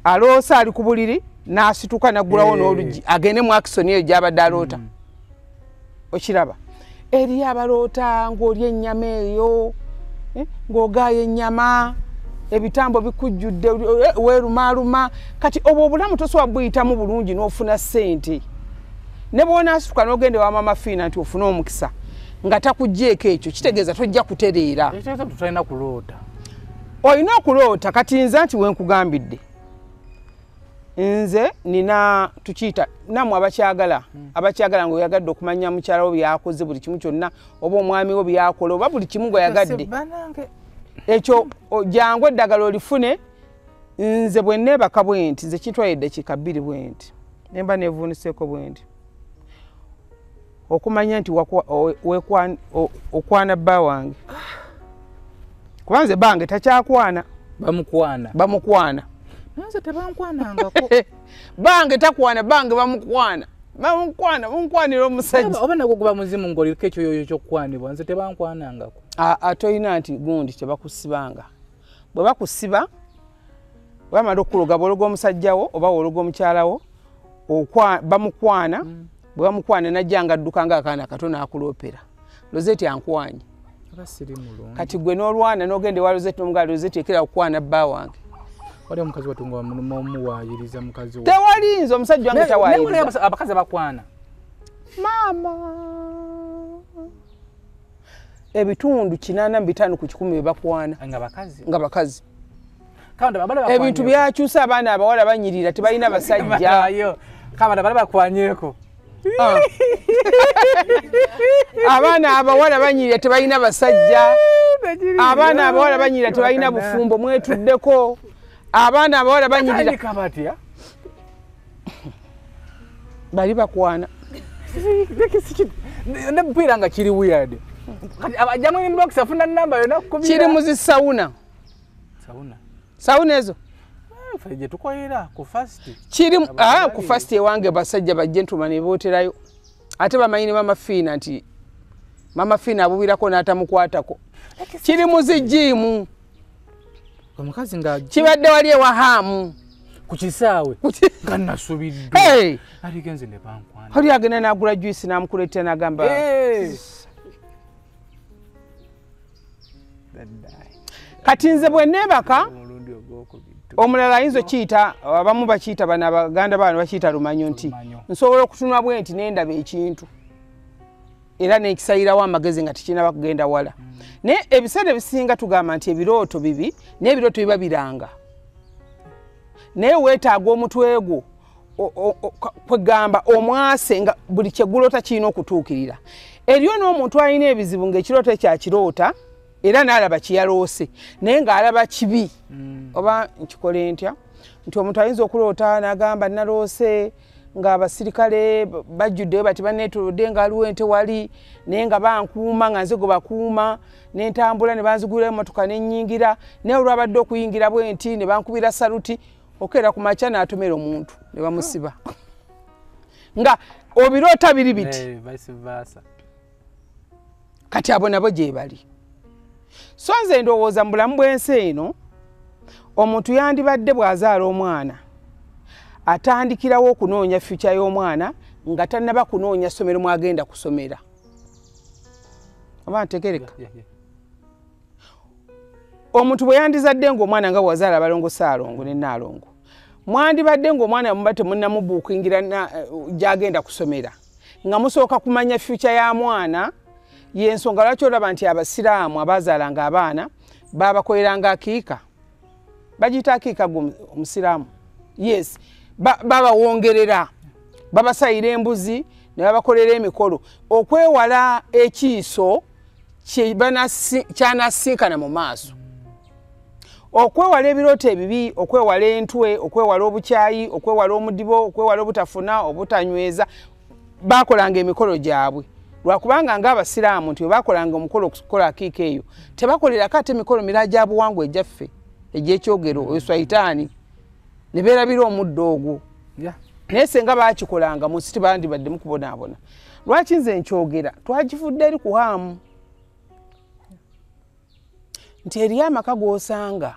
aloosa ali ku buliri n'asituka n'aggulawo n'oluggi agende mu akisoni eyo gy'abadde aloota. Okiraba. Eriyo abaloota ng'olya ennyama eyo ng'ogaaya ennyama ebitambo bikujjudde weerumaaluma. Kati obwo obulamu tosobola buyitamu bulungi n'ofuna ssente. Ne bw'onaasituka n'ogenda ewa Maama Fiina nti ofune omukisa nga takuggyeeko ekyo kitegeeza tojja kutereera. Tulina kuloota. Olina okuloota. Kati nze nti we nkugambidde nze nina tukiyita nammwe abakyagala abakyagala ng'oyagadde okumanya mukyala wo by'akoze buli kimu kyonna oba omwami wo by'akola oba buli kimu gw'oyagadde. Ekyo jangu eddagala olifune. Nze bwe neebaka bwe nti nze kintwala eddakiika 2 bwe nti ne mba neevuuniseeko bwe nti okumanya nti okwana bba wange. Kuba nze bange takyakwana. Bamukwana. Bamukwana. Nze tebankwanangako. Bange takwana, bange bamukwana. Bamukwana, bamukwanira omusajja. Oba nagwo guba muzimu ng'oliko ekyoyoyo ky'okukwanibwa, nze tebankwanangako. Ate nti gundi tebakusibanga. Bwe bakusiba, bamala okuloga bw'ologa omusajja wo oba w'ologa omukyala wo, bamukwana, bwe bamukwana n'ajja ng'adduka ng'akaana kato n'akuloopera. Lozeti ankwanye. Kati gwe n'olwana n'ogenda ewa Lozeti n'omugamba Lozeti ekera okukwana bba wange. Wali omukazi watunga omuwaayiriza mukazi wo. Tewali nze omusajja wange tawaayiriza. Abakazi abakwana. Maama. Ebitundu 85 ku 100 bye bakwana. Nga bakazi. Nga bakazi. Ebintu byakyusa abaana abawala banyirira tebalina basajja. Kabanda bali bakwanyeeko. Abaana abawala banyirira tebalina basajja. Abaana abawala banyirira tebalina bufumbo mwetuddeko. Abaana abawala banyirira. Batya? Bali bakwana. Nemupiira nga kiri weird. Kati ajamu inbox afuna namba yonna kukubira. Kiri mu zi sauna. Sauna. Sauna ezo. Ffe gye tukolera ku fast. Kiri ku fast ewange basajja ba gentleman ne booterayo. Ate bamanyi ne Mama Fiina nti Mama Fiina abubirako n'atamukwatako. Kiri mu zi gym. Omukazi nga kibadde wali ewa Hamu. Ku kisaawe nga nasubiddwa. Hey! Aligenze ne bankwana. Oli agenda n'agula juice n'amukuleetera n'agamba. Hey! Kati nze bwe neebaka omulala ayinza okiyita, abamu bakiyita bano abaganda bano bakiyita lumanyo nti nsobola okutunula bwe nti nendaba ekintu era n'ekisayirawo amagezi nga tekinnaba kugenda wala. Naye ebiseera ebisinga tugamba nti ebirooto bibi, n'ebirooto biba biranga. Naye weetaaga omutwe gwo kwegamba omwase nga buli kyeguloota kirina okutuukirira. Eriyo n'omuntu alina ebizibu ng'ekirooto ekyakiroota era n'alaba kiyaloose naye ng'alaba kibi. Oba nkikole ntya nti omuntu ayinza okuloota n'agamba naloose ng'abasirikale bajjuddeyo bati banneetoolodde nga waliwo ente wali naye nga bankuuma nga nze gwe bakuuma ne ntambula ne banzigulira emmotoka ne nnyingira naye olwabadde okuyingira bwe nti ne bankubira saluti okeera ku makya n'atomera omuntu ne bamusiba. Nga obiroota biri biti. Kati abo nabo gye bali. So nze ndowooza mu bulamu bw'ensi eno omuntu yandibadde bw'azaala omwana atandikirawo okunoonya future y'omwana nga tannaba kunoonya ssomero mw'agenda kusomera. Oba ntegereka? Omuntu bwe yandizadde ng'omwana nga bw'azaala abalongo Ssaalongo ne Nnaalongo, mwandibadde ng'omwana muba temunnamubuukingira gy'agenda kusomera nga musooka kumanya future ya mwana. Y'ensonga lwaki olaba nti abasiraamu abaazaalanga abaana babakoleranga akiika. Bagiyita akiika gwe omusiraamu. Yes, babawongerera, babasayira embuzi ne babakolera emikolo okwewala ekiiso kyanasinkana mu maaso. Okwewala ebirooto ebibi, okwewala entwe, okwewala obukyayi, okwewala omudibo, okwewala obutafuna, obutanyweza, bakolanga emikolo gyabwe. Lwakubanga ng'abasiraamu nti bwe bakolanga omukolo okukola akiika eyo tebakolerako ate emikolo mirala gya buwangwa egyaffe egy'ekyogero eswayitaani ne beerabira omuddo ogwo. Naye singa baakikolanga mu nsi tebandibadde mu kubonaabona. Lwaki nze nkyogera? Twagivudde eri ku Hamu nti eriyo amaka g'osanga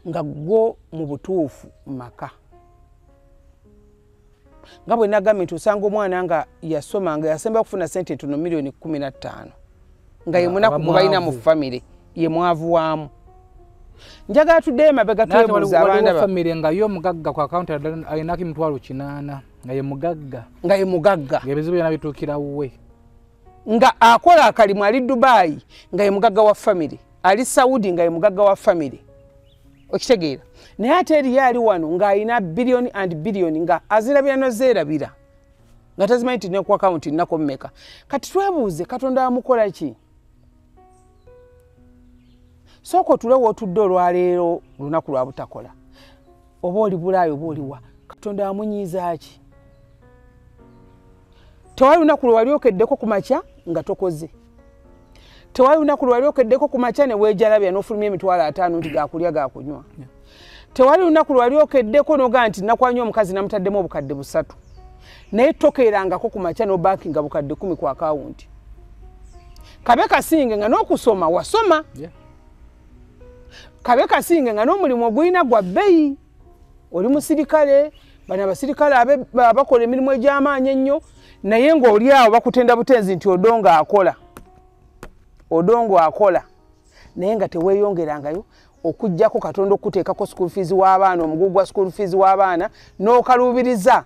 nga go mu butuufu maka. Nga bwe nagambye nti osanga omwana nga yasoma nga yasemba okufuna ssente ntono 15 million nga ye munaku gwe balina mu famire ye mwavu waamu. Njagala tuddeyo emabega twebuuza abaana ba famire nga yo mugagga ku account alinako 800,000 nga ye mugagga. Nga ye mugagga. Ng'ebizibu byonna bituukira wuwe. Nga akola akalimu ali Dubai nga ye mugagga wa famire, ali Saudi nga ye mugagga wa famire. Okitegeera? Naye ate eriyo ali wano ng'alina billion and billion nga azirabira n'ozeerabira nga tazimanyi nti ne ku akawunti nnako mmeka. Kati twebuuze Katonda amukola ki? Sooka otule w'otudde olwaleero lunaku lwa butakola. Oba oli Bulaayi oba oliwa, Katonda amunyiiza ki? Tewali lunaku lwe wali okeddeko ku makya nga tokoze. Tewali lunaku lwe wali okeddeko ku makya ne weejalabya n'ofulumya 50,000 nti gaakulya gaakunywa. Tewali lunaku lwe wali okeddeko n'ogamba nti nakwanya omukazi namutaddemu obukadde 3. Naye tokeerangako ku makya n'obankinga bukadde 10 ku akawunti. Kabe kasinge nga n'okusoma wasoma. Kabe kasinge nga n'omulimu ogulina gwa bbeeyi. Oli musirikale, bano abasirikale abakola emirimu egy'amaanyi ennyo naye ng'oli awo bakutenda butenzi nti Odongo akola. Odongo akola. Naye nga teweeyongerangayo okuggyako Katonda okuteekako school fees w'abaana, omugugu gwa school fees w'abaana n'okaluubiriza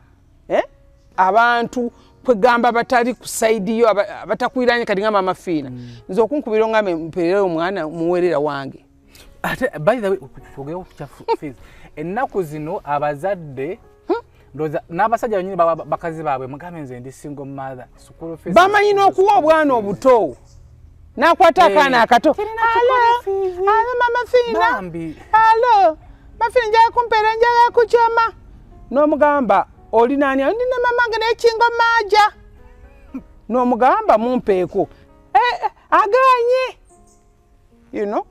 abantu kwegamba batali ku side yo abatakwiranye kati nga Mama Fiina. Nze okunkubira ongambe mpeerere omwana muweerera wange. Ate by the way twogere ku kya fees. Ennaku zino abazadde ndowooza n'abasajja bennyini bakazi baabwe mugambe nze ndi single mother, school fees. Bamanyi n'okuwa obwana obuto. N'akwata akaana akato. Alo Mama Fiina. Alo Mama Fiina njagala kumpeera njagala kukyama. N'omugamba oli nani? Ndi ne mama nge n'ekingomaaja. N'omugamba mumpeeko. Aganye. You know?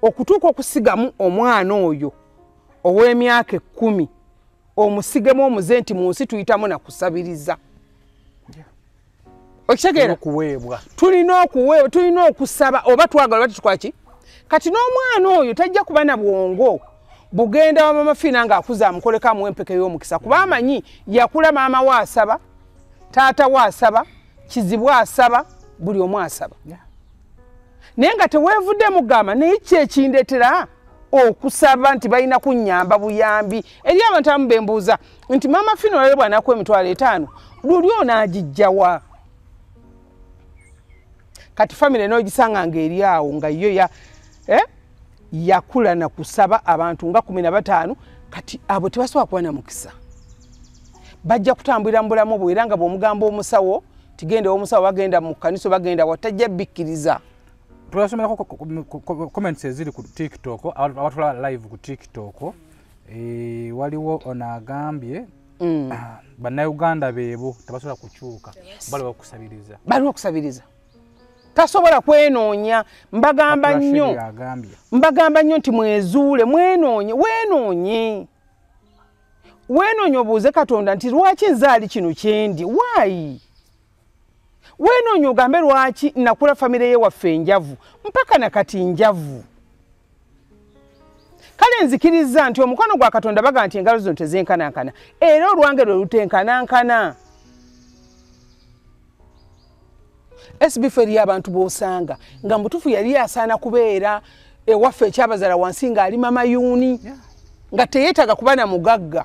Okutuuka okusigamu omwana oyo ow'emyaka 10 omusigemu omuze nti mu nsi tuyitamu na kusabiriza. Okitegeera? Tulina okuweebwa, tulina okusaba oba twagala oba tetukola ki? Kati n'omwana oyo tajja kuba na bwongo bugenda wa Mama Fiina ng'akuze amukoleko amuwe empeke y'omukisa kuba amanyi yakula maama we asaba, taata we asaba, kizibwe asaba, buli omu asaba. Naye nga teweevuddemu kugamba naye ki ekindeetera okusaba nti balina kunnyamba buyambi. Eri abantu abamu bembuuza nti Mama Fiina olwaleero bw'anaakuwa 50,000 luli onaagijja wa? Kati famire n'ogisanga ng'eri awo nga yo yakula na kusaba abantu nga 15. Kati abo tebasobola kuba na mukisa, bajja kutambulira mu bulamu bwe era nga bw'omugamba omusawo tigenda omusawo bagenda mu kkanisa bagenda watajja bikkiriza. Tulasomerako comments eziri ku TikTok, abatula live ku TikTok. Waliwo ono agambye bannayuganda beebo tebasobola kukyuka, baliwo okusabiriza, baliwo okusabiriza, tasobola kwenoonya. Mbagamba nnyo, mbagamba nnyo nti mwezuule, mwenoonye, weenoonye, weenoonye, obuuze Katonda nti lwaki nze ali kino kyendi, waayi. Weenoonye ogambe lwaki nakula famire ye waffe enjavu mpaka nakati njavu. Kale nzikiriza nti omukono gwa Katonda baga nti engalo zino tezenkanankana, era olwange lwe lutenkanankana. SB eri abantu b'osanga nga mutuufu yali asaana kubeera ewaffe ekyabazaala wansi ng'alima mayuuni, nga teyeetaaga kuba na mugagga.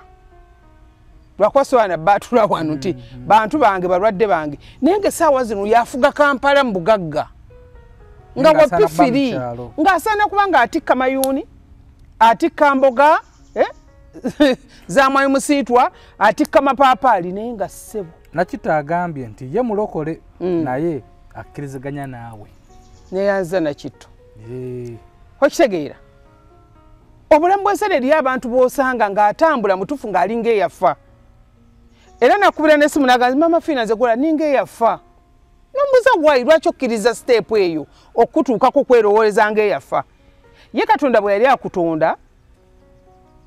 Lwakuba sobola baatula wano nti bantu bange balwadde bange, naye ng'essaawa zino yafuga Kampala mu bugagga nga wapifiri, ng'asaana kuba ng'atikka mayuuni, atikka mboga za mwayi musiitwa, atikka mapaapaali, naye nga ssebo. Nakita agambye nti ye mulokole naye akkiriziganya naawe. Neyanza Nakitto. Okitegeera? Obulamu bw'ensi eri abantu b'osanga ng'atambula mutuufu ng'alinga eyafa. Era nakubira n'essimu n'agamba Mama Fiina nze kola ninga eyafa. Nombuuza why, lwaki okkiriza step eyo okutuukako kwerowooleza ng'eyafa? Ye Katonda bwe yali akutonda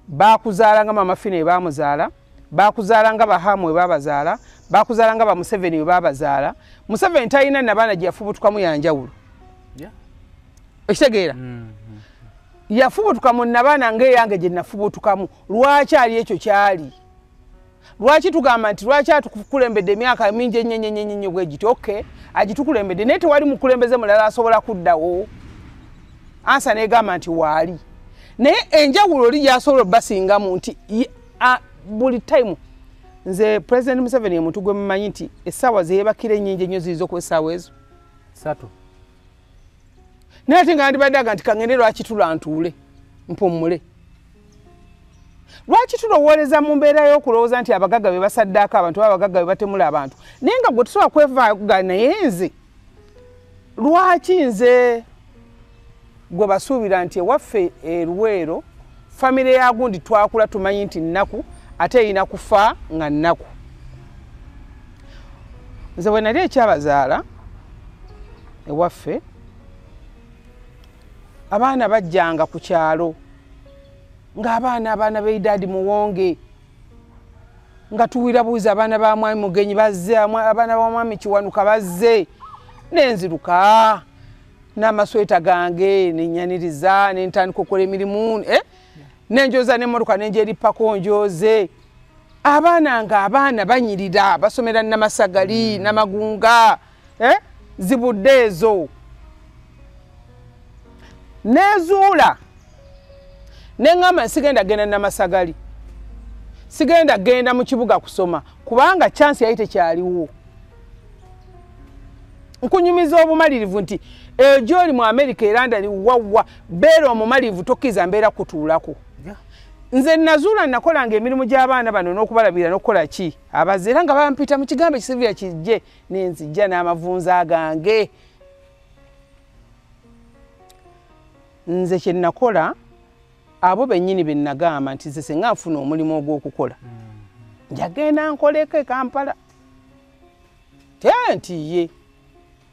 baakuzaala nga Mama Fiina bwe baamuzaala, bakuzaala nga Bahamu bwe babazaala, bakuzaala nga ba Museveni bwe babazaala. Museveni talina nabaana gye yafubutukamu ya njawulo. Okitegeera? Yafubutuka mu nabaana ng'eyange gye nafubutukamu. Lwaki ali ekyo kyali? Lwaki tugamba nti lwaki atukulembedde emyaka mingi ennyo ennyo ennyo bwe giti? Okay, agitukulembedde naye tewali mukulembeze mulala asobola kuddawo. Ansa n'egamba nti waali. Naye enjawulo oli gy'asobola obbasingamu nti buli time nze President Museveni ye muntu gwe mumanyi nti essaawa ze yeebakira ennyingi ennyo ziyinza okuba essaawa ezo 3. Naye ate nga ndibadde aga nti kangende lwaki tulantuule mpummule. Lwaki tulowooleza mu mbeera y'okulowooza nti abagagga be basaddaako abantu oba abagagga be batemula abantu, naye nga gwe tusobola kwevaaga. Naye nze lwaki nze gwe basuubira nti ewaffe e Luweero famire ya gundi twakula tumanyi nti nnaku ate erina kufa nga nnaku. Nze bwe nali ekyabazaala ewaffe abaana bajjanga ku kyalo ng'abaana abaana b'eidaadi muwonge nga tuwira buuza abaana ba mwami Mugenyi bazze, abaana ba mwami Kiwanuka bazze, nenziruka n'amasweta gange nenyaniriza nentandika okukola emirimu nenjoza n'emmotoka nenjeripako njoze. Abaana nga abaana banyirira basomera Namasagali, Namagunga, zibudde ezo. Nezuula neŋŋamba sigenda genda Namasagali, sigenda genda mu kibuga kusoma kubanga chance yali tekyaliwo. Nkunyumiza obumalirivu nti gy'oli mu America era ndali wawa, beera omumalirivu, tokkiriza mbeera kutuulako. Nze nazuula nakolanga emirimu gy'abaana bano n'okubalabirira n'okukola ki abazze era nga bampita mu kigambo ekisivira kijje nenzijja n'amavunza gange. Nze kye nakola abo bennyini be nagamba nti nze singa nfuna omulimu ogw'okukola Njagenda nkoleko e Kampala. Nti ye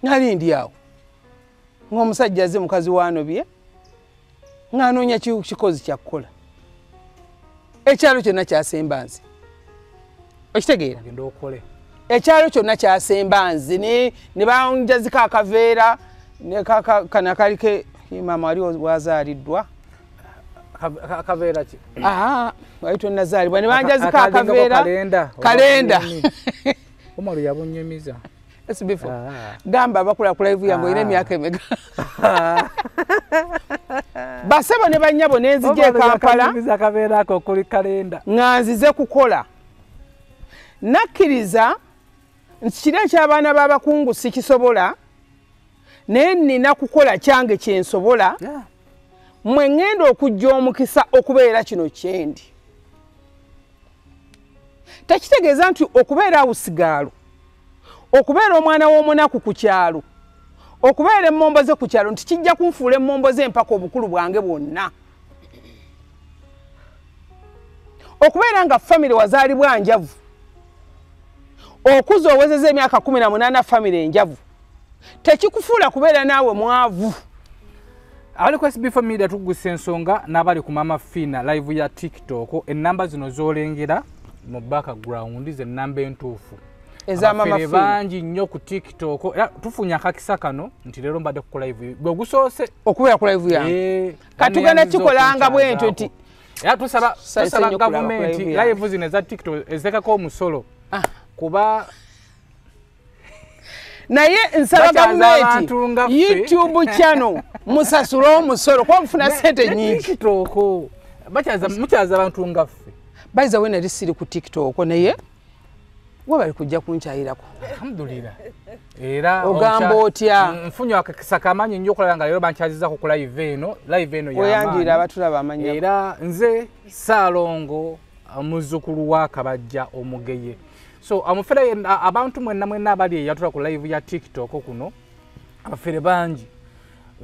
nali ndi awo ng'omusajja azze mukazi waanobye ng'anoonya kikozi kyakukola. Ekyalo kyonna kyasemba nze. Okitegeera? Ekyalo kyonna kyasemba nze ne banjazika akaveera ne kano akaliko maama wali wazaaliddwa. Akaveera ki? Wali tonnazaalibwa ne banjazika akaveera. Kalenda. Omaru yabunyumiza. SB4. Gamba abakula ku live yange olina emyaka emeka. Basebo ne bannyabo ne nzija e Kampala. Akaveera ako kuli kalenda. Nga nzize kukola. Nakkiriza nti kiri eky'abaana b'abakungu sikisobola, naye nnina kukola kyange kye nsobola. Mwe ŋŋenda okujja omukisa okubeera kino kyendi. Tekitegeeza nti okubeera awusigaalo, okubeera omwana w'omunaku ku kyalo, okubeera emmomboze ku kyalo nti kijja kunfuula emmomboze empaka obukulu bwange bwonna. Okubeera nga famire wazaalibwa njavu, okuza owezezza emyaka 18 famire enjavu, tekikufuula kubeera naawe mwavu. Abali ku SB4 Media tugusa ensonga n'abali ku Mama Fina live ya TikTok. Ennamba zino z'olengera mu background ze nnamba entuufu eza Mama Fina. Bangi nnyo ku TikTok era tufunye akakisa kano nti leero mbadde ku live gwe gusoose okubeera ku live yange. Katugenda kikolanga bwentyo nti era tusaba gavumenti live zino eza TikTok eziteekako omusolo kuba naye nsaba gavumenti YouTube channel musasule omusolo kuba mufuna ssente nnyingi. TikTok mukyaza abantu nga ffe. By the way nali siri ku TikTok naye wabali kujja kunkyayirako. Alhamdulillah. Era ogamba otya? Nfunye akakisa kamanyi nnyo okulaba nga leero bankyazizaako ku live eno. Live eno y'amaanyi. Oyanjulira abatulaba amannya. Era nze Ssaalongo muzzukulu wa Kabajja Omugeye. So amufere abantu mwenna mwenna abali eyatula ku live ya TikTok kuno abafere bangi.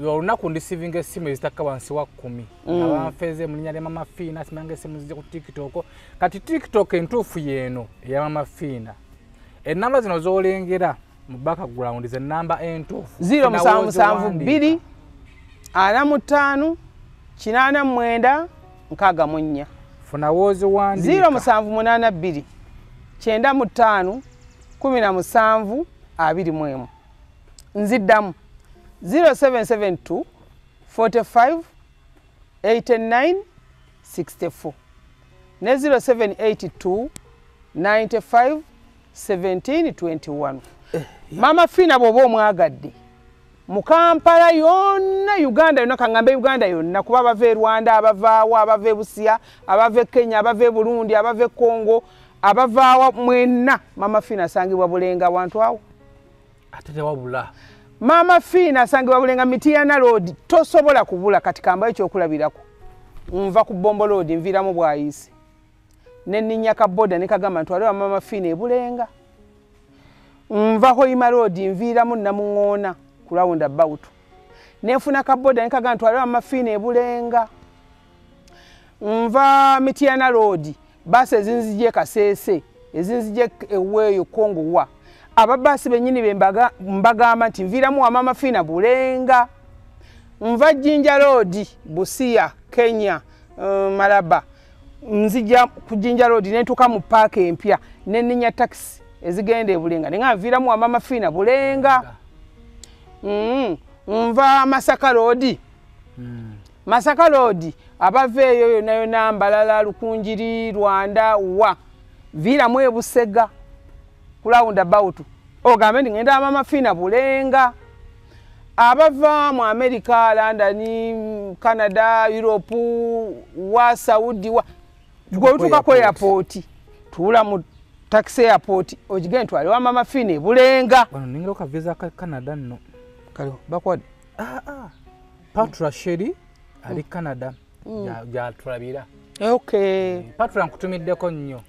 Olunaku ndisivinga essimu ezitakka wansi wa 10. Abanfeze mu linnya lya Mama Fina simanga essimu zijja ku TikTok. Kati TikTok entuufu yeeno eya Mama Fina. Ennamba zino z'olengera mu background ze nnamba entuufu. 0772 45 89 64. Funa w'oziwandiika. 0782 95 17 21. Nziddamu 0772 45 89 64 ne 0782 95 17 21. Mama Fina bw'oba omwagadde mu Kampala yonna, Uganda yonna, kangambe Uganda yonna, kuba abava e Rwanda, abavaawa, abava e Busia, abava e Kenya, abava e Burundi, abava e Congo, abavaawa mwenna, Mama Fina asangibwa Bulenga wantu awo. Ate tewabula. Mama Fina asangibwa Bulenga Mityana Road, tosobola kubula. Kati kamba ekyokulabirako. Nva ku Bombo Road nviiramu Bwayise. Ne nninnya ka boda ne kagamba ntwale Mama Fina e Bulenga. Nva Hoima Road nviiramu Namuŋoona ku roundabout. Ne nfuna ka boda ne kagamba ntwale Mama Fina e Bulenga. Nva Mityana Road basi ezinzije Kasese, ezinzije eweeyo Kongo wa. Ababaasi bennyini be mbagamba nti nviiramu wa Mama Fina Bulenga. Nva Jinja Road, Busia, Kenya, Malaba. Nzija ku Jinja Road ne ntuuka mu paaka empya ne nninnya takisi ezigenda e Bulenga. Ne nga nviiramu wa Mama Fina Bulenga. Nva Masaka Road. Masaka Road abava eyo yonna yonna Mbalala, Lukunjiri, Rwanda wa viiramu e Busega ku roundabout. Ogambe nti ngenda Mama Fina Bulenga. Abava mu America, London, Canada, Europe, wa Saudi wa gwe ku airport, tuula mu taxi airport ogigende twale wa Mama Fina Bulenga. Wano ningira okavisa ka Canada nno. Kale bakwade. Patra Sheri ali Canada gyatulabira. Okay. Patra nkutumiddeko nnyo.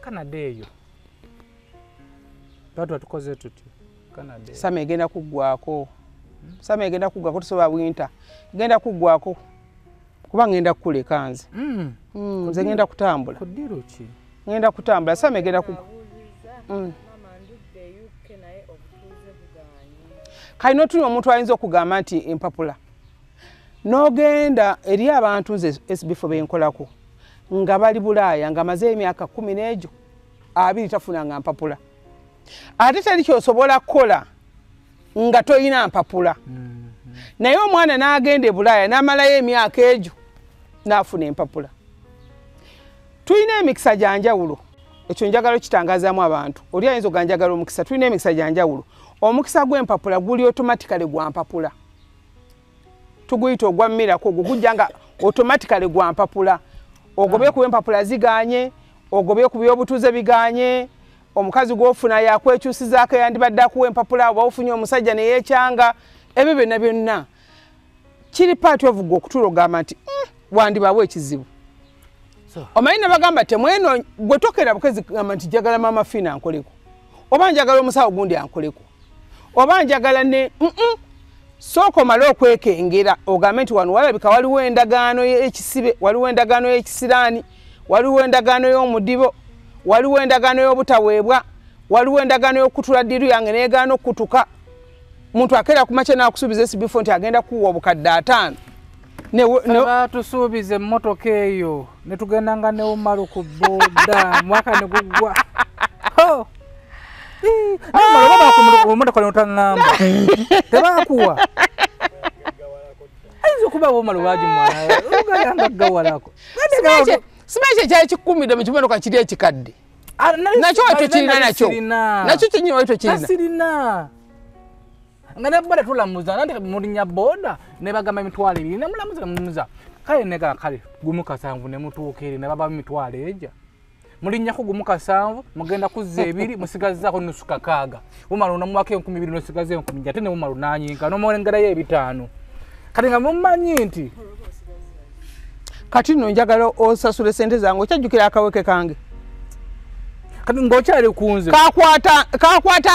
Canada eyo. Patra tukoze tuti. Canada. Summer egenda kuggwako. Summer egenda kuggwako tusobola winter. Egenda kuggwako. Kuba ngenda kukuleka nze. Nze ngenda kutambula. Ku ddiiro ki? Ngenda kutambula same genda ku Kaino tuli omuntu ayinza okugamba nti empapula. N'ogenda eri abantu nze SB4 benkolako nga bali Bulaaya nga maze emyaka 10 n'egyo 20 tafunanga mpapula. Ate teri kyosobola kukola nga toyina mpapula. Naye omwana n'agenda e Bulaaya n'amalayo emyaka egyo n'afuna empapula. Tulina emikisa gya njawulo. Ekyo njagala okitangazaamu abantu. Oli ayinza oganjagala omukisa, tulina emikisa gya njawulo. Omukisa gw'empapula guli automatically gwa mpapula. Tuguyita ogwa miracle, ogwo gujja nga automatically gwa mpapula. Ogobye ku empapula ziganye, ogobye ku by'obutuuze biganye, omukazi gw'ofuna yakwekyusizaako yandibadde akuwa empapula, oba ofunye omusajja ne yeekyanga, ebyo byonna byonna. Kiri part of gwe okutuula ogamba nti wandibawo ekizibu. Omanyi ne bagamba temweno gwe tokera bukezi kugamba nti njagala Maama Fiina ankoleko, oba njagala omusawo gundi ankoleko, oba njagala ne sooka omale okwekengera ogambe nti wano walabika waliwo endagaano y'ekisibe, waliwo endagaano y'ekisiraani, waliwo endagaano y'omudibo, waliwo endagaano y'obutaweebwa, waliwo endagaano y'okutula ddiiru yange n'egaana okutuka. Muntu akeera ku makya n'akusuubiza SB4 nti agenda kuwa obukadde 5. Batusuubiza emmotoka eyo ne tugendanga ne Umaru ku booda mwaka ne guggwa. Omotoka n'otaŋŋamba tebakuwa. Ayinza okuba Umaru bagimuwa ogayanga gawalako. Simanyi kye kyali kikukumidde mu kimotoka kiri ekikadde. Nakyo tokirina nakyo. Nakyo kyennyini wali tokirina. Sirina. Nga ne boda tulamuza nanti mulinya boda ne bagamba emitwalo 2 ne mulamuza mumuza kale nega kale gumu kasanvu ne mutuuka eri ne baba emitwalo ejja mulinnyako gumu kasanvu mugenda kuzza 2 musigazzaako nusu kakaaga Umaru namuwako 2000 n'osigaza 1000 ate ne Umaru n'anyinka n'omwongerayo 5 kati nga mumanyi nti kati nno njagala osasule sente zange okyajjukira akaweke kange. Kati ng'okyali kunze. Kakwata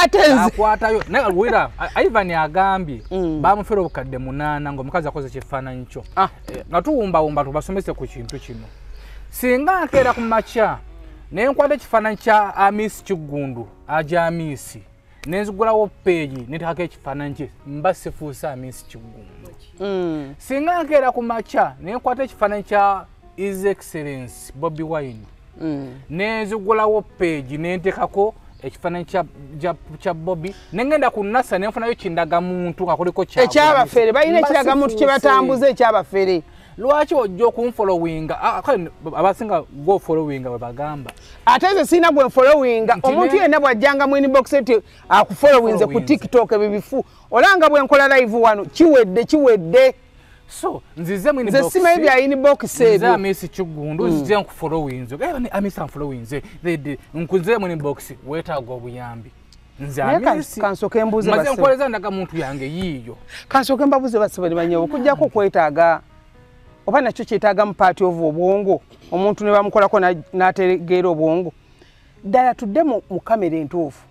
ate nze. Kakwatayo. Naye wira Ivan agambye bamufera obukadde 8 ng'omukazi akoze ekifaananyi kyo. Nga tuwumbawumba tubasomese ku kintu kino. Singa nkeera ku makya ne nkwata ekifaananyi kya Amisi Kiggundu aja Amisi ne nzigulawo peegi ne nteekako ekifaananyi kye mba sifuuse Amisi Kiggundu. Singa nkeera ku makya ne nkwata ekifaananyi kya His Excellence Bobi Wine nenzigulawo peegi nentekako ekifaananyi kya Bobi nengenda ku NASA nenfunayo kindagamuntu nga kuliko ekyabafere. Balina ekiragamuntu kye batambuza ekyabafere. Lwaki ojja okunfollowinga? Abasinga gwofollowinga bwe bagamba. Ate nze sirina gwe nfollowinga. Omuntu yenna bw'ajjanga mu inbox nti akufollowinze ku TikTok ebyo bifu. Olanga bwe nkola live wano kiwedde kiwedde. So nzize mu inbox. Nze simanyi bya inbox ebyo. Nze Amisi Kiggundu nzize nkufollowinze. Amisi anfollowinze. Nkuze mu inbox weetaaga obuyambi. Nze Amisi. Kansooke mbuuze bassebo. Maze nkoleza ndagamuntu yange yiiyo. Kansooke mbabuuze bassebo ne bannyabo okuggyako okwetaaga oba nakyo kyetaaga mu part of obwongo omuntu ne bamukolako n'ategeera obwongo. Ddala tudde mu kamera entuufu.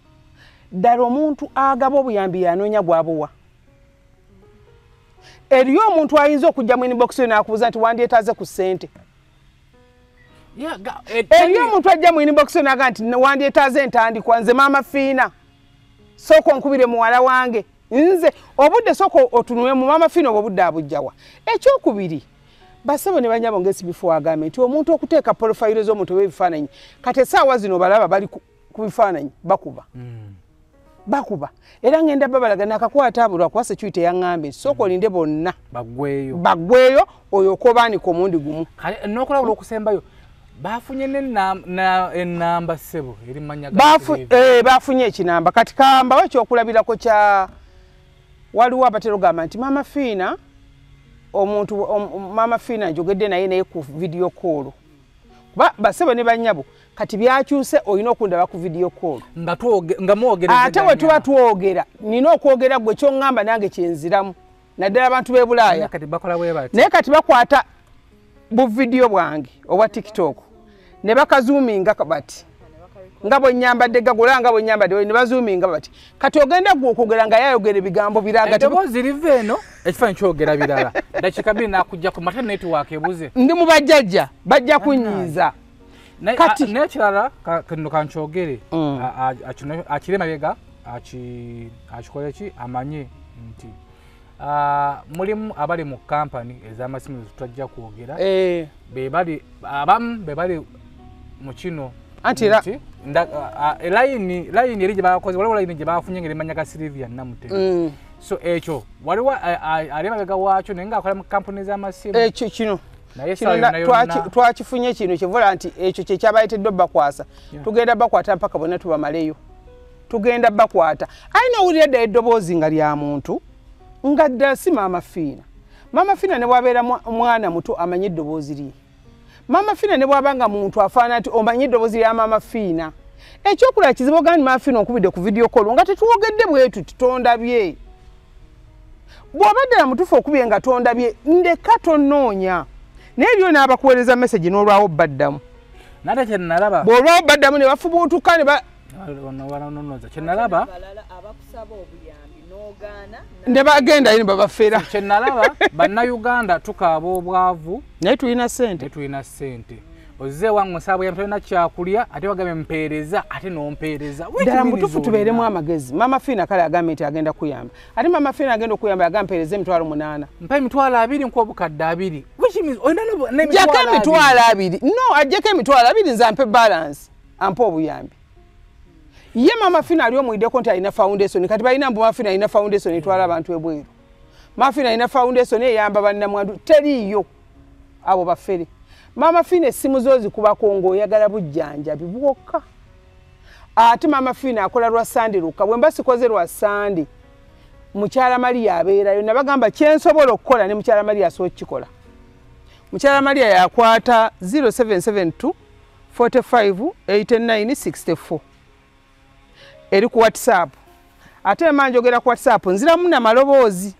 Ddala omuntu agaba obuyambi yanoonya gwabuwa. Eriyo omuntu ayinza okujja mu inbox yo n'akubuuza nti wandyetaaze ku ssente. Eriyo omuntu ajja mu inbox yo n'agamba nti wandyetaaze entandikwa nze Maama Fiina sooka onkubire muwala wange nze obudde sooka otunule mu Maama Fiina obwo obudde abujjawa. Ekyokubiri bassebo ne bannyabo nga SB4 agambe nti omuntu okuteeka profile z'omuntu oba ebifaananyi kati essaawa zino balaba bali ku bifaananyi bakuba. Bakuba era ngenda babalaga nakakwata abulwa kuba security yaŋŋambye sooka olinde bonna baggweyo oyo okobaanika omundi gumu. Kale n'okulabula okusembayo bafunye ennamba ssebo eri manya bafunye ekinamba. Kati kambawo ekyokulabirako kya waliwo abatera ogamba nti Maama Fiina omuntu Maama Fiina njogedde naye ku video call. Kuba bassebo ne bannyabo kati byakyuse olina okundaba ku video call. Nga mwogerezeganya. Ate bwe tuba twogera nina okwogera gwe ky'oŋŋamba nange kyenziramu naddala abantu b'e Bulaaya. Naye kati bakwata bu video bwange obwa TikTok ne bakazuuminga bati nga bwe nnyambadde gagula nga bwe nnyambadde ne bazuuminga bati kati ogenda gwe okwogera nga yayogera ebigambo biraga. Eddoboozi liva eno ekifaananyi kyogera birala. Dakiika 2 n'akuggyako mate network ebuze. Ndi mu bajjajja bajja kunyiiza. Kati n'ekirala kano kankyogere, akire mabega, akikole ki, amanye nti mulimu abali mu kampani ez'amasimu tutajja kwogera, be abamu be bali mu kino. Anti era layini eri gye bakoze, waliwo layini gye bafunye ng'erimanya ga Sylvia Namutebi. So ekyo waliwo ali mabega waakyo naye ng'akola mu kampuni z'amasimu. Ekyo kino twakifunye kino kivula nti ekyo kye kyabayitedde obbakwasa. Tugenda bakwata mpaka bonna tubamaleyo, tugenda bakwata. Alina owulira ddala eddoboozi nga lya muntu nga ddala si Maama Fiina. Maama Fiina ne bw'abeera mwana muto amanye eddoboozi lye. Maama Fiina ne bw'aba nga muntu afaanana nti omanye eddoboozi lya Maama Fiina. Ekyokulala kizibu ogamba nti Maama Fiina onkubidde ku video call nga tetuwogedde bwetu titondabye. Bw'oba ddala mutuufu okubye nga tondabye, ndeka tonoonya. Naye eriyo n'abakuweereza message n'olwawo baddamu. Nate kye nalaba. Bw'olwawo baddamu ne bafubuutuka ne ba kye nalaba abakusaba obuyambi n'ogaana ne bagenda ne babafera. Kye nalaba bannayuganda tukaaba obwavu naye tulina ssente. Naye tulina ssente. Ozze wange nsaba buyambi tolina kyakulya ate wagambye mpeereza ate n'ompeereza. Ddala mutuufu tubeeremu amagezi. Maama Fiina kale agambye nti agenda kuyamba. Ate Maama Fiina agenda okuyamba yagamba mpeereza 800,000. Mpa 20,000 nkuwa obukadde 2. Which means olina n'emitwalo 20,000. No, ajjeko 20,000 nze ampe balance, ampe obuyambi. Ye Maama Fiina ali omuyiddeko nti alina foundation, kati balina mbu Maama Fiina alina foundation etwala abantu ebweru. Maama Fiina alina foundation eyamba bannamwandu, teriiyo abo bafere. Maama Fiina essimu zo zikubako ng'oyagala bujjanjabi bwokka. Ate Maama Fiina akola lwa Sande lwokka. Bwe mba sikoze lwa Sande, Mukyala Maria abeerayo. Nabagamba kye nsobola okukola ne Mukyala Maria asobola okukikola. Mukyala Maria yakwata 0772 45 89 64 eri ku WhatsApp. Ate mba njogera ku WhatsApp nziramu n'amaloboozi.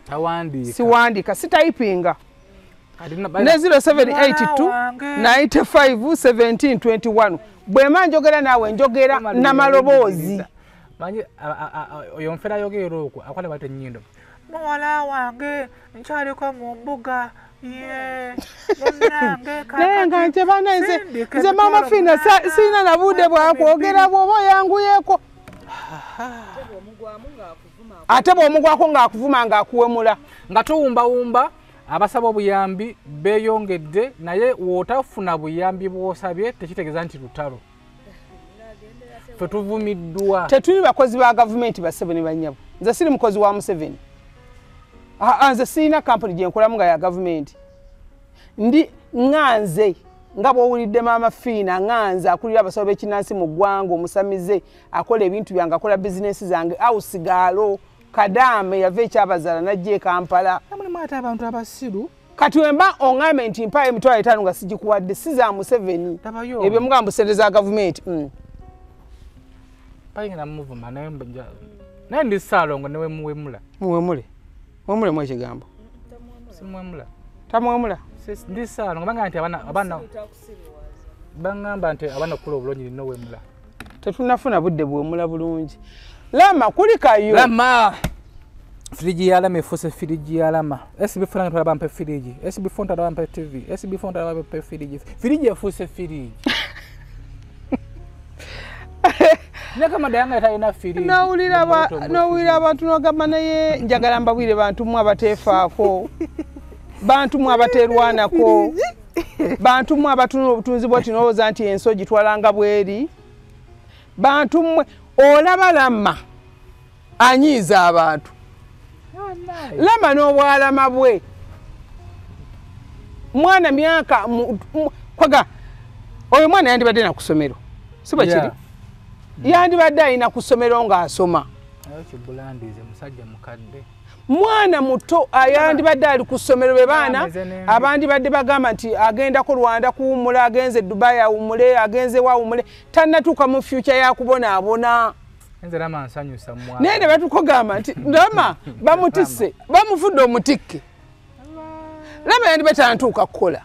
Siwandiika, sitayipinga. Ne 0782 95 17 21. Bwe mba njogera naawe njogera n'amaloboozi. Manyi oyo nfera yogera okwo akwata bate nnyindo. Muwala wange nkyaliko mu mbuga ye munnange naye nga nte bana nze Maama Fiina sirina na budde bwakwogera bw'oba oyanguyeko. Ate bw'omugwako ng'akuvuma ng'akuwemula. Nga tuwumbawumba abasaba obuyambi beeyongedde, naye w'otafuna buyambi bw'osabye tekitegeeza nti lutalo. Ffe tuvumiddwa. Tetuli bakozi ba gavumenti bassebo ne bannyabo. Nze siri mukozi wa Museveni. Nze sirina kampuni gye nkolamu nga ya gavumenti. Ndi ŋŋanze nga bw'owulidde Maama Fiina, ŋŋanze akulira abasawo b'ekinnansi mu ggwanga, omusamize akola ebintu byange, akola bizinensi zange, awusigaalo Kadaame yava ekyabazaala n'ajja e Kampala. Mulimu ate abantu abasiru. Kati wemba oŋŋambe nti mpaayo 50,000 nga sigikuwadde, si za Museveni. Ebyo mugamba ssente za gavumenti. Payingira muvuma naye naye ndi Ssaalongo ne wemuwemula. Muwemule. Muwemulemu ekigambo. Simuwemula. Tamuwemula. Ndi Ssaalongo bangamba nti abaana bangamba nti abaana okukula obulungi nina owemula. Tetunnafuna budde buwemula bulungi. Lama kulikayo. Lama. Firiji ya Lama efuuse firiji ya Lama. SB4 ntwala bampe firiji. SB4 ntwala bampe TV. SB4 ntwala bampe firiji. Firiji efuuse firiji. N'owulira abantu n'ogamba naye njagala mbabwire bantu mmwe abateefaako, bantu mmwe abateerwanako, bantu mmwe abatunula obutunzi bwoti n'olowooza nti ensi ogitwala nga bweri, bantu mmwe olaba Lama anyiiza abantu. Lama n'obwalama bwe mwana myaka kwaga oyo mwana yandibadde na ku ssomero, si bwe kiri? Yandibadde alina ku ssomero ng'asoma. Mwana muto ayandibadde ali ku ssomero, be baana abandibadde bagamba nti agendako Rwanda kuwummula, agenze Dubai awummule, agenze wawummule, tannatuuka mu future ya kubonaabona. Naye ne batukugamba nti Lama bamutisse, bamufudde omutikke. Lama yandibadde tannatuuka kukola.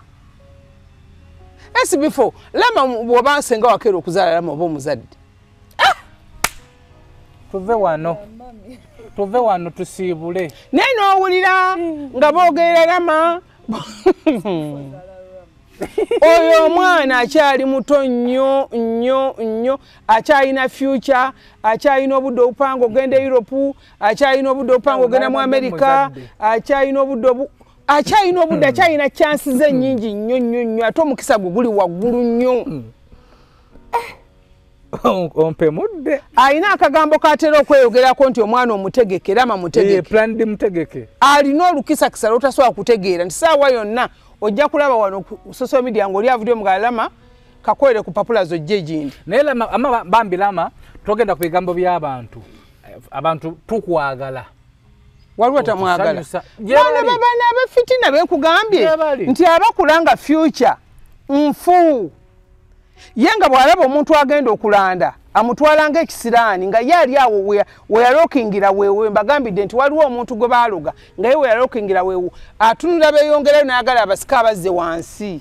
SB4 Lama bw'oba nsenga wakeera okuzaala Lama oba omuzadde. Tuve wano tusiibule. Naye n'owulira nga boogerera Lama. Oyo omwana akyali muto nnyo nnyo nnyo, akyalina future, akyalina obudde obupanga ogenda Europe, akyalina obudde obupanga ogenda mu America, akyalina obudde akyalina obudde, akyalina chances ze nnyingi nnyo nnyo nnyo, ate omukisa gwe guli waggulu nnyo. Ompe mudde. Alina akagambo k'atera okweyogerako nti omwana omutegeke, era mamutegeke. Plan D mutegeke. Alina olukisakisa lw'otasobola kutegeera nti ssaawa yonna ojja kulaba wano ku social media ng'oli avuddeyo mugalama kakolere ku papula zojja egindi. Naye Lama, ama bambi Lama, togenda ku bigambo by'abantu. Abantu tukwagala. Waliwo atamwagala. Bana bana abefitina benkugambye nti abakula nga future nfu. Ye nga bw'alaba omuntu agenda okulanda amutwala ng'ekisiraani nga ye ali awo we yalokingira weewe. Mbagambidde nti waliwo omuntu gwe baaloga nga ye we yalokingira weewe atunula beeyongerayo n'ayagala abasika abazze wansi.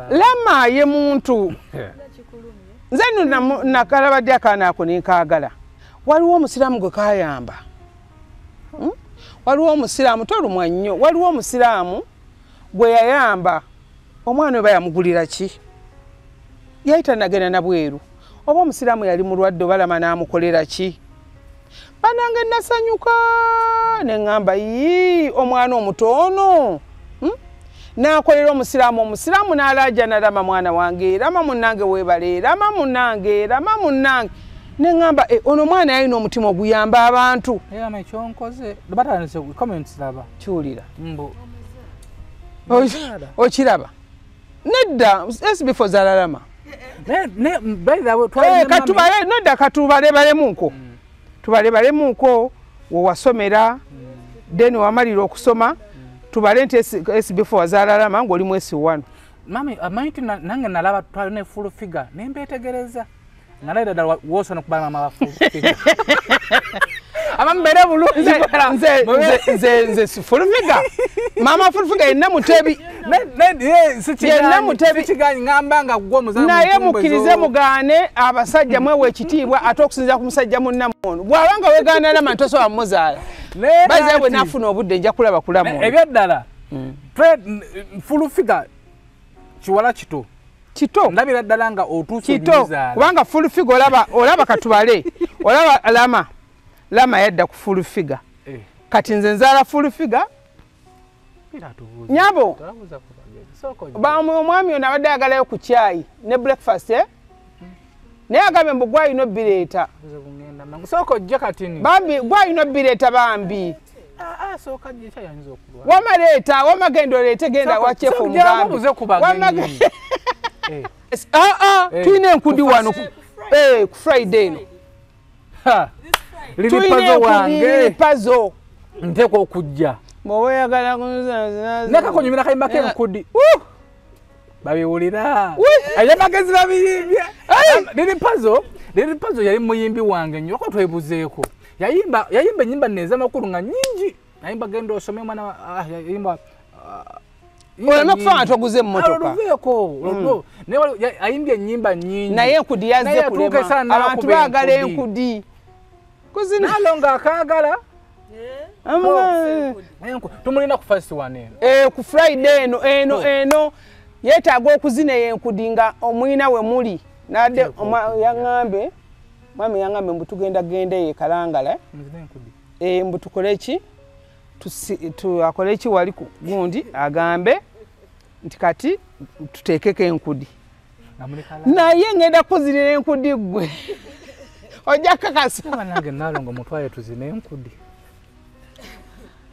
Lama ye muntu. Nze nno nakalabadde akaana ako ne nkaagala. Waliwo omusiraamu gwe kaayamba. Waliwo omusiraamu tolumwa nnyo. Waliwo omusiraamu gwe yayamba. Omwana we bayamugulira ki? Yali tannagenda na bweru. Oba omusiraamu yali mulwadde oba Lama n'amukolera ki? Bannange nasanyuka ne ŋŋamba yii omwana omutono. N'akolera omusiraamu, omusiraamu n'alaajana Lama mwana wange, Lama munnange weebale, Lama munnange, Lama munnange. Ne ŋŋamba ono omwana yalina omutima oguyamba abantu. Kiwulira. Okiraba. Nedda SB4 zaala Lama. Katubale nedda katubale-balemuko. Tubale-balemuko we wasomera then wamalira okusoma tubale nti SB4 wazaala Lama ng'oli mu S1. Mami amanyi nti nange nalaba twalina full figure ne mbeetegereza. Nga naye ddala woosobola okubala maama wa full figure. Ama mbeere bulungi. Nze si full figure. Maama full figure yenna mutebi. Yenna mutebi. Ngamba nga gwe omuzaana. Naye mukkirize mugaane abasajja mwewe ekitiibwa ate okusinziira ku musajja munnammwe ono. Bw'aba nga weegaana Lama tosobola mmuzaala. Baze bwe naafuna obudde nja kulaba kulamu ono. Ebyaddala full figure kiwala kito. Kito. Ndabira ddala nga otuuse omuzaala. Kubanga full figure olaba katubale. Olaba Lama. Lama yadda ku full figure. Kati nze nzaala full figure. Nyabo. Omwami ono abadde ayagalayo ku kyayi ne breakfast Naye agambye mbu gwalina obbireeta. Bambi gwalina obbireeta bambi. Wama leeta, wama genda oleete genda wa chefu omugambe. Tulina enkudi wano ku Friday eno. Lili wange. Pazo. Nteekwa okujja. Bw'oba oyagala Nakakunyumira kayimba k'enkudi. Babiwulira. Ebyamagezi babiyimbye. Lili Pazo yali muyimbi wange nnyo ko twebuzeeko. Yayimba ennyimba ez'amakulu nga nnyingi. Yayimba genda osome omwana yayimba oleme kufa nga toguze emmotoka. Oluveeko. Naye ayimbye ennyimba nnyingi. Naye enkudi yazze kulema. Abantu baagala enkudi. Kuzina nga akaagala. Tumulina ku first one eno. Ku Friday eno yeetaaga okuzina enkudi nga omwina we muli. Nadde yaŋŋambe, mwami yaŋŋambe mbu tugenda genda eyo e Kalangala. Mbu tukole ki? Akole ki wali ku gundi agambe nti kati tuteekeko enkudi. Naye ŋŋenda kuzinira enkudi ggwe. Ojja kakasa. Nange Nalongo mutwale tuzine enkudi.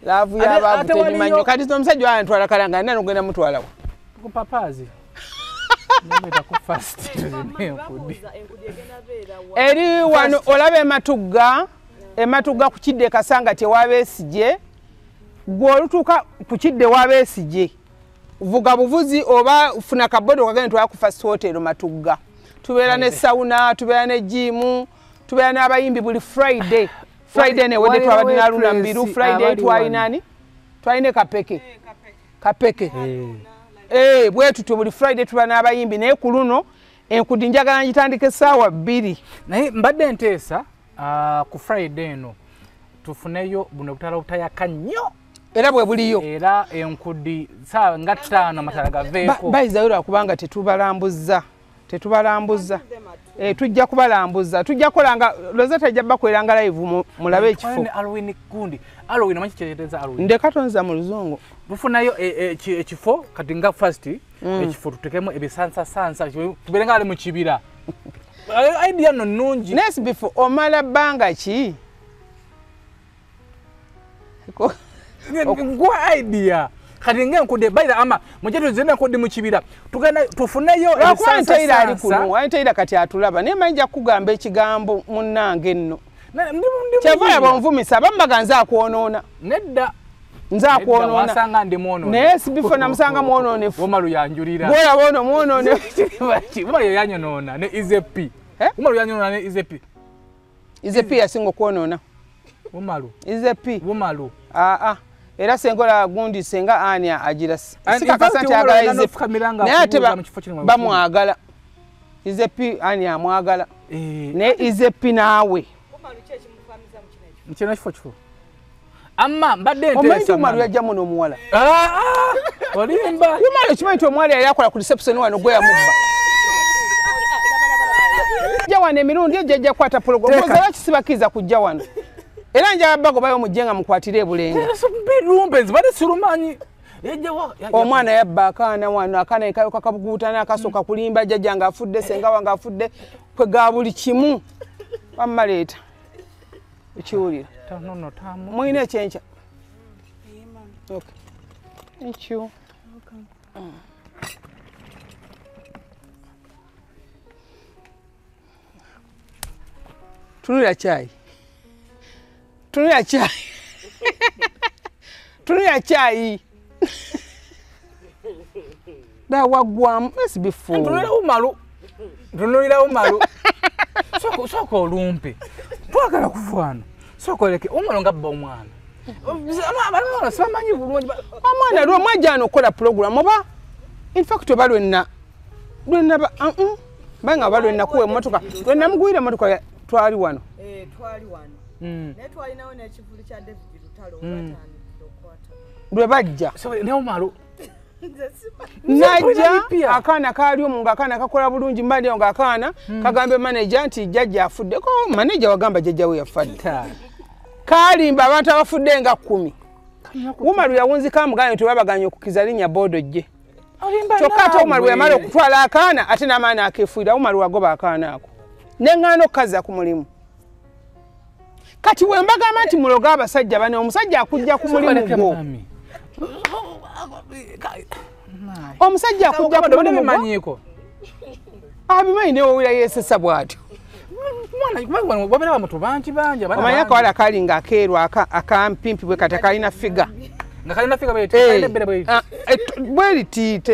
Laavu y'abaavu tenyuma nnyo. Kati omusajja wange ntwala Kalangala nani ogenda mutwalawo? Ku papaazi. Eri wano olaba Ematugga ku kidde Kasanga tewabeesije. Gwe olutuuka ku kidde wabeesije. Vuga buvuzi oba funa kabodo kagenda twala ku First Hotel Matugga. Tubeera ne sauna, tubeera ne gym, tubeera n'abayimbi buli Friday. Friday ne wedde twabadde na Luna Mbiru, Friday twalina ani? Twalina Kapeke. Kapeke. Bwe tutyo buli Friday tuba n'abayimbi naye ku luno enkudi njagala ngitandike essaawa 2. Naye mbadde nteesa ku Friday eno tufuneyo buno obutala obutayaka nnyo. Era bwe buliyo. Era enkudi saa nga 5 amatala gaveeko. Bayiza kubanga tetubalambuzza. Tetubalambuzza. Tujja kubalambuza. Tujja kolanga Rosetta ajja bakweranga live mulabe ekifo. Halloween gundi. Halloween omanyi kyeteeza Halloween. Ndeka tonza mu luzungu. Tufunayo ekifo kati nga first ekifo tutekemu ebisansa sansa tubeere nga ali mu kibira. Idea no nnungi. Next before omala bbanga ki? Ngwa idea. Kati ngenkude by the ama mujje tuzende nkudi mu kibira tugenda tufuneyo ebisansa sansa. Antaira kati atulaba naye manyi kugamba ekigambo munnange nno. Kyava yabonvumisa bambaga nze akwonoona. Nedda. Nze akwonoona. Wasanga ndi mwonoone. Naye sibifo namusanga mwonoonefu. Umaru yanjulira. Bw'olaba ono mwonoonefu. Umaru yanyonoona ne Izepi. Umaru yanyonoona ne Izepi. Izepi yasinga okwonoona. Umaru. Izepi. Umaru. Aa. Era sengola gundi senga ani agira. Sikakasa nti ayagala Izepi. Naye ate bamwagala. Izepi ani amwagala. Naye Izepi naawe. Mchena chifo chifo. Amma mbadde nteesa. Omanyi Umaru yajja muno omuwala. Olimba. Umaru kimanyi nti omuwala yali akola ku reception wano gwe yamubba. Jja wano emirundi ejja ajja kukwata program. Lwaki sibakkiriza kujja wano? Era njagala bagobayo mujje nga mukwatire ebulenga. Birumbe nze badde sirumanyi. Omwana yabba akaana wano, akaana ekayoka kabuguutana akasooka kulimba jjajja ng'afudde, ssenga wange afudde, kwega buli kimu. Wamma leeta. Ekiwulira. Mulina ekyenkya? Okay. Thank you. Tunulira chai. Tunulira chai. Tunulira chai. Da wagwamu before. Tunulira Umaru. Tunulira Umaru. Soko olumpe. Twagala kuva wano. Soko oleke Umaru nga bba omwana. Abaana sibamanyi bulungi. Omwana lwo mwajja wano okukola program oba in fact oba lwenna lwenna banga oba lwenna kuwa emmotoka lwenna mugwira emmotoka twali wano. Twali wano. Naye twalinawo n'ekivvulu kya David Lutalo olwatandikira okukwata. Lwe bajja. Naye Umaru Najja akaana kaali omwo ng'akaana kakola bulungi mbadde nga akaana kagambye manager nti jjajja afudde. Ko manager wagamba jjajja we yafadde. Kaalimba abantu abafudde nga 10. Umaru yawunzika amugambye nti babaganye okukiza linnya boodo gye. Kyokka ate Umaru yamala okutwala akaana ate n'amaani akeefuira. Umaru wagoba akaana ako. Neŋŋaana okukazza ku mulimu. Kati we mbagamba nti muloga abasajja bano, omusajja akujja ku mulimu gwo. Omusajja akujja ku mulimu gwo. Abimanyi ne wowulira yeesesa bw'atyo. Omanyi akawala kali nga akeeru akampimpi bwe kati akalina figa. Nga kalina figa bwe bwe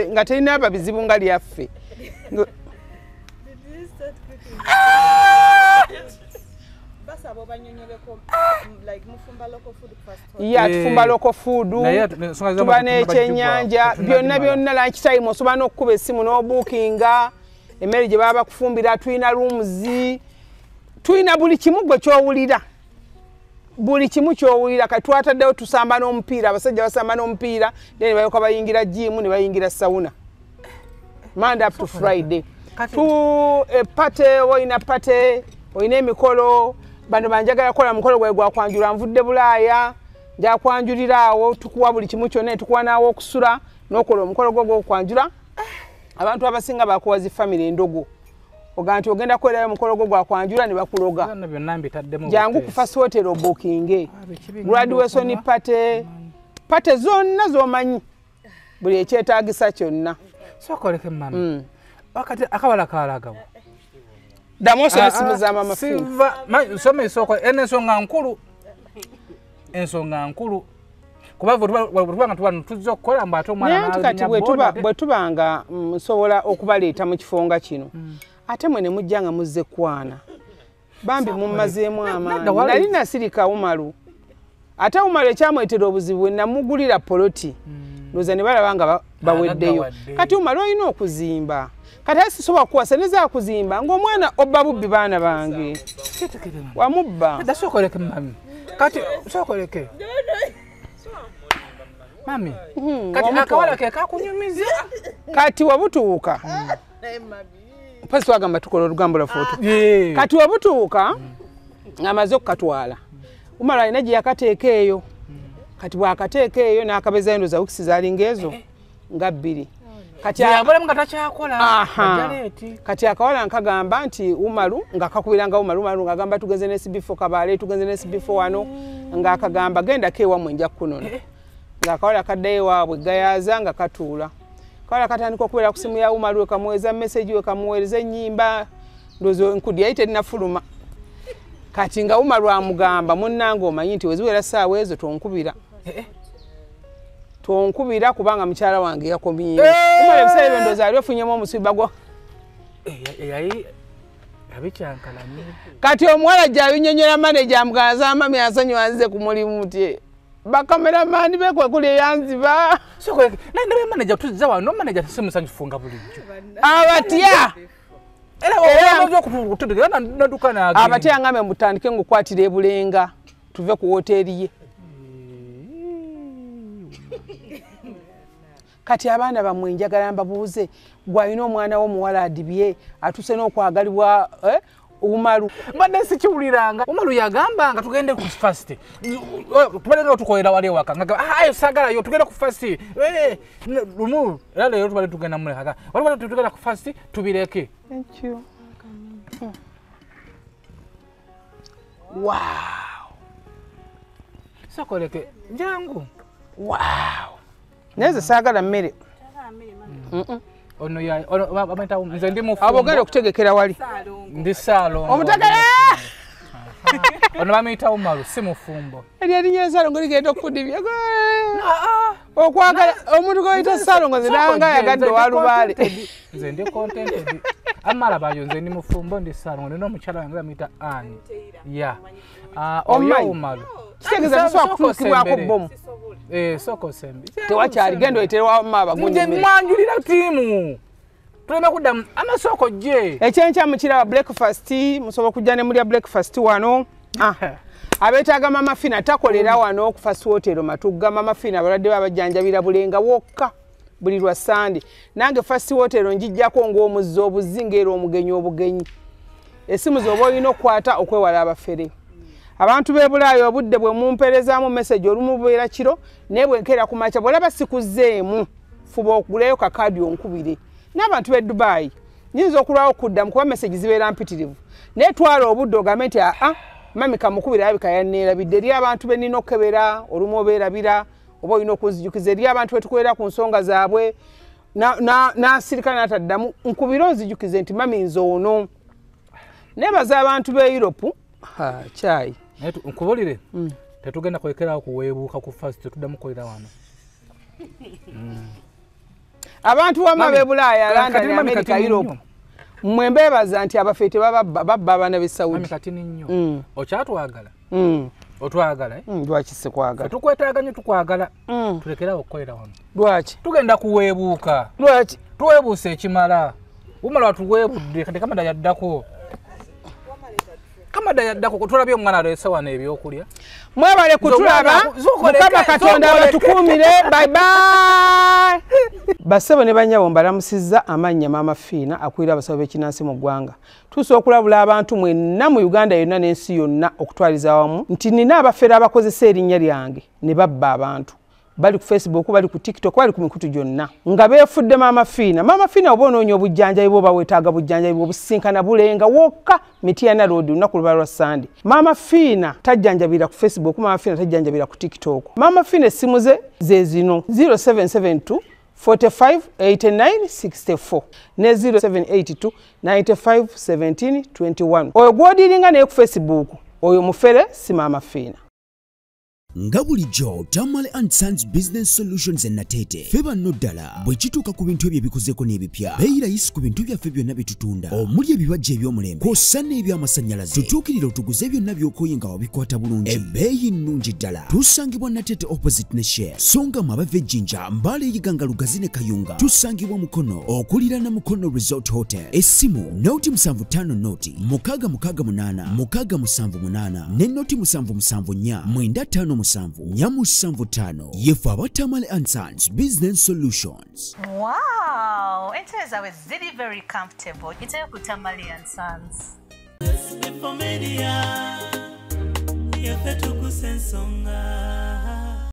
nga terina bizibu nga lyaffe. Yeah, tufumba local food, tuba n'ekyennyanja, byonna byonna lunch time osobola n'okukuba essimu n'obuukinga, emmere gye baba bakufumbira, tulina rooms, tulina buli kimu gwe ky'owulira. Buli kimu ky'owulira, kati twataddewo tusamba n'omupiira, abasajja basamba n'omupiira, then balyoka bayingira gym ne bayingira sauna. Monday up to Friday. Tu party, olina party, olina emikolo, bano banjagala kola mukolo gwe gwa kwanjula nvudde Bulaaya, nja kwanjulira awo, tukuwa buli kimu kyonna, tukuwa naawo okusula n'okola omukolo gwo gw'okwanjula. Abantu abasinga bakuwa zi family endogo. Ogamba nti ogenda kukolerayo omukolo gwo gwa kwanjula ne bakuloga. Jangu ku First Hotel obookinge. Graduation party, party zonna z'omanyi. Buli ekyetaagisa kyonna. Sooka oleke mami. Wakati akawala kalagawo. Ddamu osome essimu za Mama Fiina. Soma esooka eno ensonga nkulu. Ensonga nkulu. Kuba bwe tuba tuzze okukola mbu ate omwana naye kati bwe tuba nga nsobola okubaleeta mu kifo nga kino ate mwe ne mujja nga muzze kwana. Bambi mummazeemu amaanyi. Nali nasirika Umaru. Ate Umaru ekyamwetera obuzibu namugulira poloti. Ndowooza ne balaba nga baweddeyo. Kati Umaru olina okuzimba. Kati ate sisobola kukuwasa ne zaakuzimba ng'omwana obba bubbi baana bange. Wamubba. Sooka oleke mami. Kati sooka oleke. Mami kati akawala ke kakunyumiza kati wabutuuka mpasi wagamba tukola olugambo lwaffe kati wabutuuka ng'amaze okukatwala Umaru alina gye yakateeka eyo kati bw'akateeka eyo n'akabezayo ndowooza wiikisi zaalinga ezo nga 2 kati kati akawala nkagamba nti Umaru nga kakubiranga Umaru ng'agamba tugenze ne SB4 Kabale tugenze ne SB4 wano ng'akagamba gendako ewammwe nja kukunona ng'akawala kaddayo ewaabwe gayaza nga katuula akawala katandika okubeera ku simu ya Umaru wekamuweereza message wekamuweereza ennyimba ndowooza enkudi yali tennafuluma kati nga Umaru amugamba munnange omanyi nti weziwera ssaawa ezo tonkubira tonkubira kubanga mukyala wange yakomyewo Umaru ebiseera ebyo ndowooza yali ofunyemu omusiba gwa kati omuwala gy'abinyonnyola maneja amugamba mami asonyiwa nze ku mulimu nti bakameramani bekwekuli eyanziba maneja tuzza wano maneja si musanyufu nga bulijjo abatya abatya ngambe mutandike ngukwatira ebulenga tuve ku woteeri ye kati abaana bammwe njagala mbabuuze gw'alina omwana w'omuwala adibye atuuse n'okwagalibwa Umaru mbadde sikiwuliranga Umaru yagambanga tugende ku first tubadde tukolera wali ewaka nga ayo saagalayo tugende ku first lumu era leero tubadde tugenda muleka wali tugenda ku first tubireke. Thank you. Wow. Sokoleke jangu. Wow. Neze saagala mmere. Ono ya ono bameta nze ndi mufumbo. Abo genda okutegekera wali. Ndi Ssalongo. Omutegere. Ono bamuyita Umaru si mufumbo. Eri erinnya Ssalongo ligenda okukudibya. Okwagala omuntu gw'oyita Ssalongo nze nanga ayagadde owa Lubaale. Nze ndi contented. Amala bayo nze ndi mufumbo ndi Ssalongo nina omukyala wange bamuyita Ann. Yeah. Oyo Umaru. Kitegeeza tosobola kutuukibwako bbomu. Soko sembi. Tewakyali genda oyeterewo mama abagundi. Nze mwanjulira ttiimu. Tuleme kuddamu amasoko gye. Ekyenkya mukiraba breakfast musobola okujja ne mulya breakfast wano. Abeetaaga Mama Fina takolera wano ku First Hotel Matugga. Mama Fina abalwadde babajjanjabira Bulenga wokka buli lwa Sande. Nange First Hotel njijjako ng'omuzzi obuzzi ng'era omugenyi obugenyi. Essimu z'oba olina okukwata okwewala abafere. Abantu b'e Bulaaya obudde bwe mumpeerezaamu message olumu bubeera kiro naye bwe nkeera ku makya bw'olaba sikuzzeemu fuba oguleyo kakaadi onkubire. N'abantu b'e Dubai nyinza okulwawo okuddamu kuba message zibeera mpitirivu naye twala obudde ogambe nti aa mami kamukubire alabika yanneerabidde. Eri abantu be nnina okukebera olumu obeerabira oba olina okunzijukiza. Eri abantu be tukolera ku nsonga zaabwe n'asirika n'ataddamu nkubire onzijukize nti mami nze ono. Neebaza abantu b'e Europe kyayi. Naye nkubulire tetugenda kwekerawo kuweebuuka ku first tuddamu kukolera wano. Abantu wamma b'e Bulaaya, London, America, Europe mmwe mbeebaza nti abaffe tebababba babba abaana b'e Saudi. Mami katini nnyo. Okyatwagala? Otwagala? Lwaki sikwagala? Tukwetaaga nnyo tukwagala. Tulekerawo okukolera wano. Lwaki? Tugenda kuweebuuka. Lwaki? Tuweebuuse ekimala. Umala watuweebudde kati Kamada yaddako. Kamada yaddako tulabye omwana aleese wano ebyokulya. Mwebale kutulaba. Mukama Katonda abatukuumire. Bye bye. Bassebo ne bannyabo mbalamusizza amannya Mama Fina akulira abasawo b'ekinnansi mu ggwanga. Tusobola okulabula abantu mwenna mu Uganda yonna n'ensi yonna okutwaliza awamu nti nina abafere abakozesa erinnya lyange ne babba abantu. Bali ku Facebook, bali ku TikTok, bali ku mikutu gyonna nga beefudde Mama Fina. Mama Fina oba onoonya obujjanjabi bw'oba weetaaga bujjanjabi bw'obusinkana Bulenga wokka Mityana Road olunaku luba lwa Sande. Mama Fina tajjanjabira ku Facebook, Mama Fina tajjanjabira ku TikTok. Mama Fina essimu ze ze zino 0772 45 89 64 ne 0782 95 17 21. Oyo gw'odiringa naye ku Facebook oyo mufere si Mama Fina. Nga bulijjo Tamale and Sons Business Solutions e Natete ffe banno ddala bwe kituuka ku bintu ebyo ebikuzeeko n'ebipya beeyi layisi ku bintu byaffe byonna bye tutunda omuli ebibajja eby'omulembe kw'ossa n'ebyamasannyalaze. Tutuukirira otuguze byonna by'okoye nga wabikwata bulungi ebbeeyi nnungi ddala. Tusangibwa Natete opposite ne Shell so nga mwe abava e Jjinja, Mbale, Iganga, Lugazi ne Kayunga. Tusangibwa Mukono okuliraana Mukono Resort Hotel. Essimu noti 75 noti 668 678 ne noti 774 95 7 475. Yefe aba Tamale and Sons Business Solutions. Wow, entebe zaabwe ziri very comfortable. Yitayo ku Tamale and Sons. Media, yaffe tukusa ensonga.